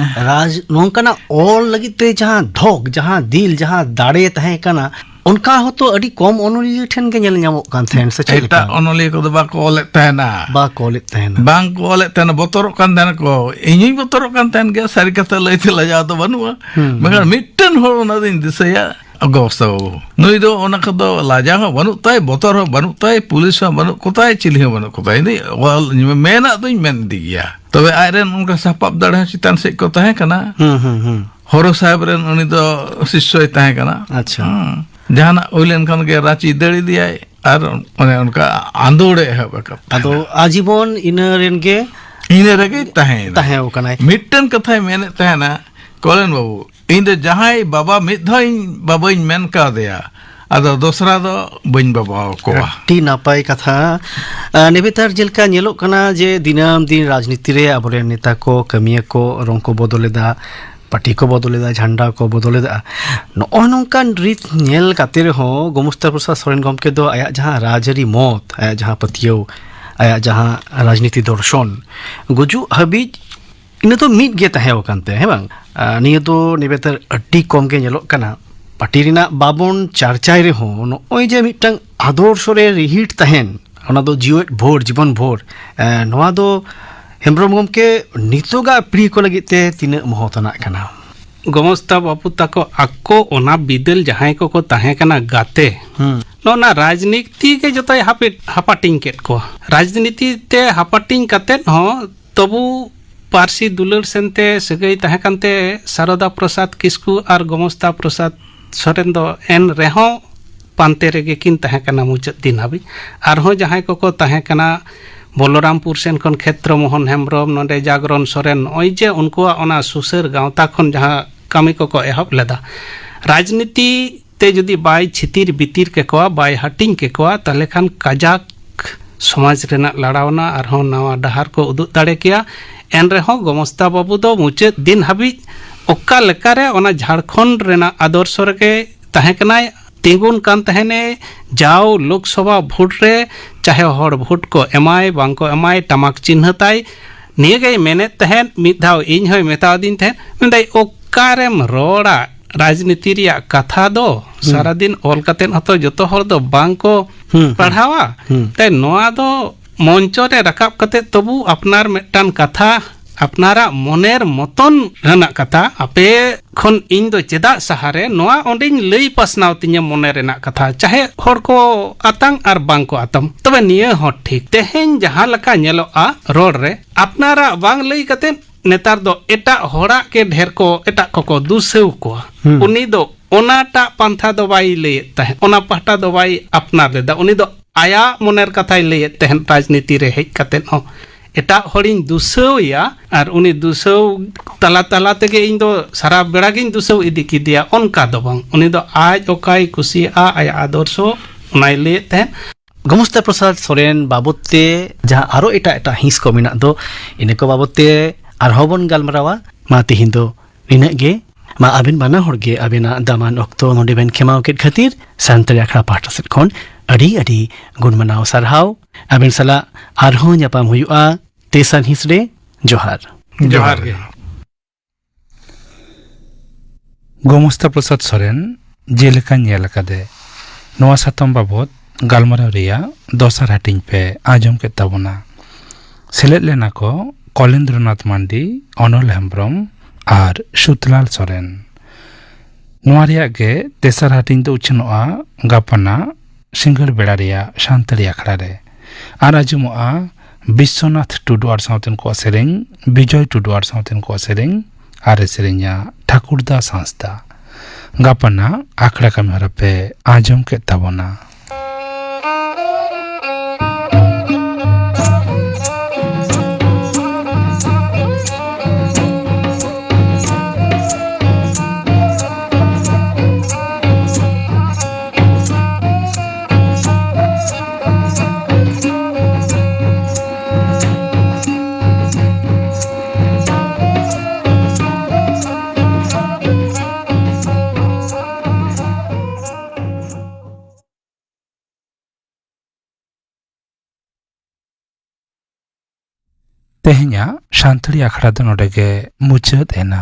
ᱨᱟᱡᱽ ᱱᱚᱝᱠᱟᱱᱟᱜ ᱚᱞ ᱞᱟᱹᱜᱤᱫ ᱛᱮ ᱡᱟᱦᱟᱸ ᱰᱷᱚᱠ, ᱡᱟᱦᱟᱸ ᱫᱤᱞ, ᱡᱟᱦᱟᱸ ᱫᱟᱲᱮ ᱛᱟᱦᱮᱸ ᱠᱟᱱᱟ, ᱚᱱᱠᱟ ᱦᱚᱸᱛᱚ ᱟᱹᱰᱤ ᱠᱚᱢ ᱚᱱᱚᱞᱤᱭᱟᱹ ᱴᱷᱮᱱ ᱜᱮ ᱧᱮᱞ ᱧᱟᱢᱚᱜ ᱠᱟᱱ ᱛᱟᱦᱮᱸᱱ, ᱥᱮ ᱪᱮᱫ ᱞᱮᱠᱟ? ᱮᱴᱟᱜ ᱚᱱᱚᱞᱤᱭᱟᱹ ᱠᱚᱫᱚ ᱵᱟᱠᱚ ᱚᱞᱮᱫ ᱛᱟᱦᱮᱱᱟ᱾ ᱵᱟᱠᱚ ᱚᱞᱮᱫ ᱛᱟᱦᱮᱱᱟ᱾ ᱵᱟᱝ ᱠᱚ ᱚᱞᱮᱫ ᱛᱟᱦᱮᱱᱟ, ᱵᱚᱛᱚᱨᱚᱜ ᱠᱟᱱ ᱛᱟᱦᱮᱱᱟ ᱠᱚ᱾ ᱤᱧ ᱦᱚᱧ ᱵᱚᱛᱚᱨᱚᱜ ᱠᱟᱱ ᱛᱟᱦᱮᱱ ᱜᱮᱭᱟ, ᱥᱟᱹᱨᱤ ᱠᱟᱛᱷᱟ ᱞᱟᱹᱭᱛᱮ ᱞᱟᱡᱟᱣ ᱫᱚ ᱵᱟᱹᱱᱩᱜᱼᱟ᱾ ᱦᱩᱸ᱾ ᱢᱮᱱᱠᱷᱟᱱ ᱢᱤᱫᱴᱮᱱ ᱦᱚᱲ ᱚᱱᱟ ᱫᱚᱧ ᱫᱤᱥᱟᱹᱭᱟ, ᱜᱚᱢᱚᱥᱛᱟ ᱵᱟᱹᱵᱩ᱾ ᱱᱩᱭ ᱫᱚ ᱚᱱᱟ ᱠᱚᱫᱚ ᱞᱟᱡᱟᱣ ᱦᱚᱸ ᱵᱟᱹᱱᱩᱜ ᱛᱟᱭ, ᱵᱚᱛᱚᱨ ᱦᱚᱸ ᱵᱟᱹᱱᱩᱜ ᱛᱟᱭ, ᱯᱩᱞᱤᱥ ᱦᱚᱸ ᱵᱟᱹᱱᱩᱜ ᱠᱚ ᱛᱟᱭ, ᱪᱤᱞᱤ ᱦᱚᱸ ᱵᱟᱹᱱᱩᱜ ᱠᱚ ᱛᱟᱭ᱾ ᱤᱧ ᱫᱚ ᱚᱞ, ᱢᱮᱱᱟᱜ ᱫᱚᱧ ᱢᱮᱱ ᱤᱫᱤ ᱜᱮᱭᱟ᱾ ᱛᱚᱵᱮ ᱟᱡᱨᱮᱱ ᱚᱱᱠᱟ ᱥᱟᱯᱟᱵ ᱫᱟᱲᱮ ᱦᱚᱸ ᱪᱮᱛᱟᱱ ᱥᱮᱫ ᱠᱚ ᱛᱟᱦᱮᱸ ᱠᱟᱱᱟ᱾ ᱦᱩᱸ, ᱦᱩᱸ, ᱦᱩᱸ᱾ ᱦᱚᱨᱚ ᱥᱟᱦᱮᱵ ᱨᱮᱱ ᱩᱱᱤ ᱫᱚ ᱥᱤᱥᱥᱚᱭ ᱛᱟᱦᱮᱸ ᱠᱟᱱᱟ᱾ ᱟᱪᱪᱷᱟ᱾ ᱦᱩᱸ᱾ ᱡᱟᱦᱟᱱᱟᱜ ᱦᱩᱭ ᱞᱮᱱᱠᱷᱟᱱ ᱜᱮ ᱨᱟᱸᱪᱤ ᱫᱟᱹᱲ ᱤᱫᱤᱭᱟᱭ ᱟᱨ ᱚᱱᱮ ᱚᱱᱠᱟ ᱟᱸᱫᱳᱲᱮ ᱮᱦᱚᱵ ᱟᱠᱟᱫ ᱛᱟᱦᱮᱱᱟ᱾ ᱟᱫᱚ ᱟᱡᱤᱵᱚᱱ ᱤᱱᱟᱹ ᱨᱮᱱ ᱜᱮ ᱤᱱᱟᱹ ᱨᱮᱜᱮ ᱛᱟᱦᱮᱸᱭᱮᱱᱟ᱾ ᱛᱟᱦᱮᱸ ᱠᱟᱱᱟᱭ᱾ ᱢᱤᱫᱴᱮᱱ ᱠᱟᱛᱷᱟᱭ ᱢᱮᱱᱮᱫ ᱛᱟᱦᱮᱱᱟ, "ᱠᱚᱞᱮᱱ ᱵᱟᱹᱵᱩ, ᱤᱧ ᱫᱚ ᱡᱟᱦᱟᱸᱭ ᱵᱟᱵᱟ ᱢᱤᱫ ᱫᱷᱟᱣ ᱤᱧ ᱵᱟᱵᱟᱧ ᱢᱮᱱ ᱠᱟᱣᱫᱮᱭᱟ, ᱟᱫᱚ ᱫᱚᱥᱨᱟ ᱫᱚ ᱵᱟᱹᱧ ᱵᱟᱵᱟᱣ ᱠᱚᱣᱟ᱾" ᱟᱹᱰᱤ ᱱᱟᱯᱟᱭ ᱠᱟᱛᱷᱟ᱾ ᱟ, ᱱᱮᱵᱮᱛᱟᱨ ᱡᱮᱞᱮᱠᱟ ᱧᱮᱞᱚᱜ ᱠᱟᱱᱟ ᱡᱮ ᱫᱤᱱᱟᱹᱢ ᱫᱤᱱ ᱨᱟᱡᱽᱱᱤᱛᱤ ᱨᱮ ᱟᱵᱚᱨᱮᱱ ᱱᱮᱛᱟ ᱠᱚ, ᱠᱟᱹᱢᱤᱭᱟᱹ ᱠᱚ, ᱨᱚᱝ ᱠᱚ ᱵᱚᱫᱚᱞᱮᱫᱟ, ᱯᱟᱹᱴᱤ ᱠᱚ ᱵᱚᱫᱚᱞᱮᱫᱟ, ᱡᱷᱟᱱᱰᱟ ᱠᱚ ᱵᱚᱫᱚᱞᱮᱫᱟ᱾ ᱱᱚᱜᱼᱚᱭ ᱱᱚᱝᱠᱟᱱ ᱨᱤᱛ ᱧᱮᱞ ᱠᱟᱛᱮ ᱨᱮᱦᱚᱸ ᱜᱚᱢᱚᱥᱛᱟ ᱯᱨᱚᱥᱟᱫᱽ ᱥᱚᱨᱮᱱ ᱜᱚᱢᱠᱮ ᱫᱚ ᱟᱭᱟᱜ ᱡᱟᱦᱟᱸ ᱨᱟᱡᱽᱟᱹᱨᱤ ᱢᱚᱛ, ᱟᱭᱟᱜ ᱡᱟᱦᱟᱸ ᱯᱟᱹᱛᱭᱟᱹᱣ, ᱟᱭᱟᱜ ᱡᱟᱦᱟᱸ ᱨᱟᱡᱽᱱᱤᱛᱤ ᱫᱚᱨᱥᱚᱱ, ᱜᱩᱡᱩᱜ ᱦᱟᱹᱵᱤᱡ ᱤᱱᱟᱹ ᱫᱚ ᱢᱤᱫ ᱜᱮ ᱛᱟᱦᱮᱸ ᱟᱠᱟᱱ ᱛᱟᱭᱟ, ᱦᱮᱸ ᱵᱟᱝ? ᱟᱨ ᱱᱤᱭᱟᱹ ᱫᱚ ᱱᱮᱵᱮᱛᱟᱨ ᱟᱹᱰᱤ ᱠᱚᱢ ᱜᱮ ᱧᱮᱞᱚᱜ ᱠᱟᱱᱟ᱾ ᱯᱟᱹᱴᱤ ᱨᱮᱱᱟᱜ ᱵᱟᱵᱚᱱ ᱪᱟᱨᱪᱟᱭ ᱨᱮᱦᱚᱸ, ᱱᱚᱜᱼᱚᱭ ᱡᱮ ᱢᱤᱫᱴᱟᱝ ᱟᱫᱚᱨᱥᱚ ᱨᱮ ᱨᱤᱦᱤᱴ ᱛᱟᱦᱮᱱ, ᱚᱱᱟ ᱫᱚ ᱡᱤᱣᱮᱫ ᱵᱷᱳᱨ, ᱡᱤᱵᱚᱱ ᱵᱷᱳᱨ, ᱮ, ᱱᱚᱣᱟ ᱫᱚ ᱦᱮᱢᱵᱨᱚᱢ ᱜᱚᱢᱠᱮ ᱱᱤᱛᱚᱜᱟᱜ ᱯᱤᱲᱦᱤ ᱠᱚ ᱞᱟᱹᱜᱤᱫ ᱛᱮ ᱛᱤᱱᱟᱹᱜ ᱢᱚᱦᱚᱛ ᱟᱱᱟᱜ ᱠᱟᱱᱟ? ᱜᱚᱢᱚᱥᱛᱟ ᱵᱟᱹᱵᱩ ᱛᱟᱠᱚ ᱟᱠᱚ ᱚᱱᱟ ᱵᱤᱫᱟᱹᱞ ᱡᱟᱦᱟᱸᱭ ᱠᱚᱠᱚ ᱛᱟᱦᱮᱸ ᱠᱟᱱᱟ ᱜᱟᱛᱮ, ᱦᱩᱸ᱾ ᱱᱚᱜᱼᱚ ᱱᱟ ᱨᱟᱡᱽᱱᱤᱛᱤ ᱜᱮ ᱡᱚᱛᱚᱭ ᱦᱟᱯᱮ-, ᱦᱟᱯᱟᱴᱤᱧ ᱠᱮᱫ ᱠᱚᱣᱟ᱾ ᱨᱟᱡᱽᱱᱤᱛᱤ ᱛᱮ ᱦᱟᱯᱟᱴᱤᱧ ᱠᱟᱛᱮᱫ ᱦᱚᱸ ᱛᱚᱵᱩ ᱯᱟᱹᱨᱥᱤ ᱫᱩᱞᱟᱹᱲ ᱥᱮᱱᱛᱮ ᱥᱟᱹᱜᱟᱹᱭ ᱛᱟᱦᱮᱸ ᱠᱟᱱᱛᱮ ᱥᱟᱨᱚᱫᱟ ᱯᱨᱚᱥᱟᱫᱽ ᱠᱤᱥᱠᱩ ᱟᱨ ᱜᱚᱢᱚᱥᱛᱟ ᱯᱨᱚᱥᱟᱫᱽ ᱥᱚᱨᱮᱱ ᱫᱚ ᱮᱱ ᱨᱮᱦᱚᱸ ᱯᱟᱱᱛᱮ ᱨᱮᱜᱮ ᱠᱤᱱ ᱛᱟᱦᱮᱸ ᱠᱟᱱᱟ ᱢᱩᱪᱟᱹᱫ ᱫᱤᱱ ᱦᱟᱹᱵᱤᱡ᱾ ᱟᱨᱦᱚᱸ ᱡᱟᱦᱟᱸᱭ ᱠᱚᱠᱚ ᱛᱟᱦᱮᱸ ᱠᱟᱱᱟ, ᱵᱚᱞᱚᱨᱟᱢᱯᱩᱨ ᱥᱮᱱ ᱠᱷᱚᱱ ᱠᱷᱮᱛᱨᱚ ᱢᱳᱦᱚᱱ ᱦᱮᱢᱵᱨᱚᱢ, ᱱᱚᱰᱮ ᱡᱟᱜᱽᱨᱚᱱ ᱥᱚᱨᱮᱱ, ᱱᱚᱜᱼᱚᱭ ᱡᱮ ᱩᱱᱠᱩᱣᱟᱜ ᱚᱱᱟ ᱥᱩᱥᱟᱹᱨ ᱜᱟᱶᱛᱟ ᱠᱷᱚᱱ ᱡᱟᱦᱟᱸ ᱠᱟᱹᱢᱤ ᱠᱚᱠᱚ ᱮᱦᱚᱵ ᱞᱮᱫᱟ, ᱨᱟᱡᱽᱱᱤᱛᱤ ᱛᱮ ᱡᱩᱫᱤ ᱵᱟᱭ ᱪᱷᱤᱛᱤᱨ ᱵᱤᱛᱤᱨ ᱠᱮᱠᱚᱣᱟ, ᱵᱟᱭ ᱦᱟᱹᱴᱤᱧ ᱠᱮᱠᱚᱣᱟ, ᱛᱟᱦᱞᱮ ᱠᱷᱟᱱ ᱠᱟᱡᱟᱠ ᱥᱚᱢᱟᱡᱽ ᱨᱮᱱᱟᱜ ᱞᱟᱲᱟᱣᱱᱟ ᱟᱨᱦᱚᱸ ᱱᱟᱣᱟ ᱰᱟᱦᱟᱨ ᱠᱚ ᱩᱫᱩᱜ ᱫᱟᱲᱮ ᱠᱮᱭᱟ᱾ ᱮᱱ ᱨᱮᱦᱚᱸ ᱜᱚᱢᱚᱥᱛᱟ ᱵᱟᱹᱵᱩ ᱫᱚ ᱢᱩᱪᱟᱹᱫ ᱫᱤᱱ ᱦᱟᱹᱵᱤᱡ ᱚᱠᱟ ᱞᱮᱠᱟᱨᱮ ᱚᱱᱟ ᱡᱷᱟᱲᱠᱷᱚᱸᱰ ᱨᱮᱱᱟᱜ ᱟᱫᱚᱨᱥᱚ ᱨᱮᱜᱮ ᱛᱟᱦᱮᱸ ᱠᱟᱱᱟᱭ, ᱛᱤᱸᱜᱩᱱ ᱠᱟᱱ ᱛᱟᱦᱮᱱᱮ᱾ ᱡᱟᱣ ᱞᱳᱠᱥᱚᱵᱷᱟ ᱵᱷᱳᱴ ᱨᱮ ᱪᱟᱦᱮ ᱦᱚᱲ ᱵᱷᱳᱴ ᱠᱚ ᱮᱢᱟᱭ ᱵᱟᱝ ᱠᱚ ᱮᱢᱟᱭ, ᱴᱟᱢᱟᱠ ᱪᱤᱱᱦᱟᱹ ᱛᱟᱭ ᱱᱤᱭᱟᱹ ᱜᱮᱭ ᱢᱮᱱᱮᱫ ᱛᱟᱦᱮᱸᱫ, ᱢᱤᱫ ᱫᱷᱟᱣ ᱤᱧ ᱦᱚᱸᱭ ᱢᱮᱛᱟᱣ ᱫᱤᱧ ᱛᱟᱦᱮᱸᱫ, ᱢᱮᱱᱫᱟᱭ, "ᱚᱠᱟᱨᱮᱢ ᱨᱚᱲᱟ ᱨᱟᱡᱽᱱᱤᱛᱤ ᱨᱮᱭᱟᱜ ᱠᱟᱛᱷᱟ ᱫᱚ? ᱦᱩᱸ᱾ ᱥᱟᱨᱟᱫᱤᱱ ᱚᱞ ᱠᱟᱛᱮᱫ ᱦᱚᱸᱛᱚ ᱡᱚᱛᱚ ᱦᱚᱲ ᱫᱚ ᱵᱟᱝ ᱠᱚ ᱦᱩᱸ, ᱦᱩᱸ᱾ ᱯᱟᱲᱦᱟᱣᱟ᱾ ᱦᱩᱸ᱾ ᱛᱟᱭ ᱱᱚᱣᱟ ᱫᱚ ᱢᱚᱧᱪᱚ ᱨᱮ ᱨᱟᱠᱟᱵ ᱠᱟᱛᱮᱫ ᱛᱚᱵᱩ ᱟᱯᱱᱟᱨ ᱢᱤᱫᱴᱟᱝ ᱠᱟᱛᱷᱟ, ᱟᱯᱱᱟᱨᱟᱜ ᱢᱚᱱᱮᱨ ᱢᱚᱛᱚᱱ ᱨᱮᱱᱟᱜ ᱠᱟᱛᱷᱟ ᱟᱯᱮ ᱠᱷᱚᱱ ᱤᱧ ᱫᱚ ᱪᱮᱫᱟᱜ ᱥᱟᱦᱟᱨᱮ, ᱱᱚᱣᱟ ᱚᱸᱰᱮᱧ ᱞᱟᱹᱭ ᱯᱟᱥᱱᱟᱣ ᱛᱤᱧᱟᱹ ᱢᱚᱱᱮ ᱨᱮᱱᱟᱜ ᱠᱟᱛᱷᱟ, ᱪᱟᱦᱮ ᱦᱚᱲ ᱠᱚ ᱟᱛᱟᱝ ᱟᱨ ᱵᱟᱝ ᱠᱚ ᱟᱛᱟᱢ?" ᱛᱚᱵᱮ ᱱᱤᱭᱟᱹ ᱦᱚᱸ ᱴᱷᱤᱠ, ᱛᱮᱦᱮᱧ ᱡᱟᱦᱟᱸ ᱞᱮᱠᱟ ᱧᱮᱞᱚᱜᱼᱟ ᱨᱚᱲ ᱨᱮ, ᱟᱯᱱᱟᱨᱟᱜ ᱵᱟᱝ ᱞᱟᱹᱭ ᱠᱟᱛᱮᱫ ᱱᱮᱛᱟᱨ ᱫᱚ ᱮᱴᱟᱜ ᱦᱚᱲᱟᱜ ᱜᱮ ᱰᱷᱮᱨ ᱠᱚ, ᱮᱴᱟᱜ ᱠᱚᱠᱚ ᱫᱩᱥᱟᱹᱣ ᱠᱚᱣᱟ᱾ ᱦᱩᱸ᱾ ᱩᱱᱤ ᱫᱚ ᱚᱱᱟᱴᱟᱜ ᱯᱟᱱᱛᱷᱟ ᱫᱚ ᱵᱟᱭ ᱞᱟᱹᱭᱮᱫ ᱛᱟᱦᱮᱸᱫ, ᱚᱱᱟ ᱯᱟᱦᱴᱟ ᱫᱚ ᱵᱟᱭ ᱟᱯᱱᱟᱨ ᱞᱮᱫᱟ, ᱩᱱᱤ ᱫᱚ ᱟᱭᱟᱜ ᱢᱚᱱᱮᱨ ᱠᱟᱛᱷᱟᱭ ᱞᱟᱹᱭᱮᱫ ᱛᱟᱦᱮᱸᱫ᱾ ᱨᱟᱡᱽᱱᱤᱛᱤ ᱨᱮ ᱦᱮᱡ ᱠᱟᱛᱮᱫ ᱦᱚᱸ ᱮᱴᱟᱜ ᱦᱚᱲᱤᱧ ᱫᱩᱥᱟᱹᱣ ᱮᱭᱟ, ᱟᱨ ᱩᱱᱤ ᱫᱩᱥᱟᱹᱣ ᱛᱟᱞᱟ ᱛᱟᱞᱟ ᱛᱮᱜᱮ ᱤᱧ ᱫᱚ ᱥᱟᱨᱟ ᱵᱮᱲᱟ ᱜᱤᱧ ᱫᱩᱥᱟᱹᱣ ᱤᱫᱤ ᱠᱮᱫᱮᱭᱟ, ᱚᱱᱠᱟ ᱫᱚ ᱵᱟᱝ᱾ ᱩᱱᱤ ᱫᱚ ᱟᱡ ᱚᱠᱟᱭ ᱠᱩᱥᱤᱭᱟᱜᱼᱟ, ᱟᱭᱟᱜ ᱟᱫᱚᱨᱥᱚ, ᱚᱱᱟᱭ ᱞᱟᱹᱭᱮᱫ ᱛᱟᱦᱮᱸᱫ᱾ ᱜᱳᱢᱚᱥᱛᱟ ᱯᱨᱚᱥᱟᱫᱽ ᱥᱚᱨᱮᱱ ᱵᱟᱵᱚᱫ ᱛᱮ ᱡᱟᱦᱟᱸ ᱟᱨᱚ ᱮᱴᱟᱜ ᱮᱴᱟᱜ ᱦᱤᱸᱥ ᱠᱚ ᱢᱮᱱᱟᱜ ᱫᱚ, ᱤᱱᱟᱹ ᱠᱚ ᱵᱟᱵᱚᱫ ᱛᱮ ᱟᱨᱦᱚᱸ ᱵᱚᱱ ᱜᱟᱞᱢᱟᱨᱟᱣᱟ᱾ ᱢᱟ ᱛᱮᱦᱮᱧ ᱫᱚ ᱱᱤᱱᱟᱹᱜ ᱜᱮ᱾ ᱢᱟ ᱟᱹᱵᱤᱱ ᱵᱟᱱᱟ ᱦᱚᱲ ᱜᱮ ᱟᱹᱵᱤᱱᱟᱜ ᱫᱟᱢᱟᱱ ᱚᱠᱛᱚ ᱱᱚᱰᱮ ᱵᱮᱱ ᱠᱷᱮᱢᱟᱣ ᱠᱮᱫ ᱠᱷᱟᱹᱛᱤᱨ ᱥᱟᱱᱛᱟᱲᱤ ᱟᱠᱷᱲᱟ ᱯᱟᱦᱴᱟ ᱥᱮᱫ ᱠᱷᱚᱱ ᱟᱹᱰᱤ ᱟᱹᱰᱤ ᱜᱩᱱᱢᱟᱱᱟᱣ ᱥᱟᱨᱦᱟᱣ᱾ ᱟᱹᱵᱤᱱ ᱥᱟᱞᱟᱜ ᱟᱨᱦᱚᱸ ᱧᱟᱯᱟᱢ ᱦᱩᱭᱩᱜᱼᱟ ᱛᱮᱥᱟᱨ ᱦᱤᱸᱥ ᱨᱮ᱾ ᱡᱚᱦᱟᱨ᱾ ᱡᱚᱦᱟᱨ ᱜᱮ᱾ ᱜᱳᱢᱚᱥᱛᱟ ᱯᱨᱚᱥᱟᱫᱽ ᱥᱚᱨᱮᱱ ᱡᱮᱞᱮᱠᱟᱧ ᱧᱮᱞ ᱟᱠᱟᱫᱮ, ᱱᱚᱣᱟ ᱥᱟᱛᱟᱢ ᱵᱟᱵᱚᱛ ᱜᱟᱞᱢᱟᱨᱟᱣ ᱨᱮᱭᱟᱜ ᱫᱚᱥᱟᱨ ᱦᱟᱹᱴᱤᱧ ᱯᱮ ᱟᱸᱡᱚᱢ ᱠᱮᱫ ᱛᱟᱵᱚᱱᱟ᱾ ᱥᱮᱞᱮᱫ ᱞᱮᱱᱟ ᱠᱚ ᱠᱚᱞᱮᱱᱫᱨᱚᱱᱟᱛᱷ ᱢᱟᱱᱰᱤ, ᱚᱱᱚᱞ ᱦᱮᱢᱵᱽᱨᱚᱢ ᱟᱨ ᱥᱩᱛᱞᱟᱞ ᱥᱚᱨᱮᱱ᱾ ᱱᱚᱣᱟ ᱨᱮᱭᱟᱜ ᱜᱮ ᱛᱮᱥᱟᱨ ᱦᱟᱹᱴᱤᱧ ᱫᱚ ᱩᱪᱷᱟᱹᱱᱚᱜᱼᱟ ᱜᱟᱯᱟᱱᱟᱜ ᱥᱤᱸᱜᱟᱹᱲ ᱵᱮᱲᱟ ᱨᱮᱭᱟᱜ ᱥᱟᱱᱛᱟᱲᱤ ᱟᱠᱷᱲᱟ ᱨᱮ᱾ ᱟᱨ ᱟᱸᱡᱚᱢᱚᱜᱼᱟ ᱵᱤᱥᱥᱚᱱᱟᱛᱷ ᱴᱩᱰᱩ ᱟᱨ ᱥᱟᱶᱛᱮᱱ ᱠᱚᱣᱟᱜ ᱥᱮᱨᱮᱧ, ᱵᱤᱡᱚᱭ ᱴᱩᱰᱩ ᱟᱨ ᱥᱟᱶᱛᱮᱱ ᱠᱚᱣᱟᱜ ᱥᱮᱨᱮᱧ, ᱟᱨ ᱮ ᱥᱮᱨᱮᱧᱟ ᱴᱷᱟᱠᱩᱨᱫᱟᱥ ᱦᱟᱸᱥᱫᱟ᱾ ᱜᱟᱯᱟᱱᱟᱜ ᱟᱠᱷᱲᱟ ᱠᱟᱹᱢᱤ ᱦᱚᱨᱟ ᱯᱮ ᱟᱸᱡᱚᱢ ᱠᱮᱫ ᱛᱟᱵᱚᱱᱟ᱾ ᱛᱮᱦᱮᱧᱟᱜ ᱥᱟᱱᱛᱟᱲᱤ ᱟᱠᱷᱲᱟ ᱫᱚ ᱱᱚᱰᱮ ᱜᱮ ᱢᱩᱪᱟᱹᱫ ᱮᱱᱟ᱾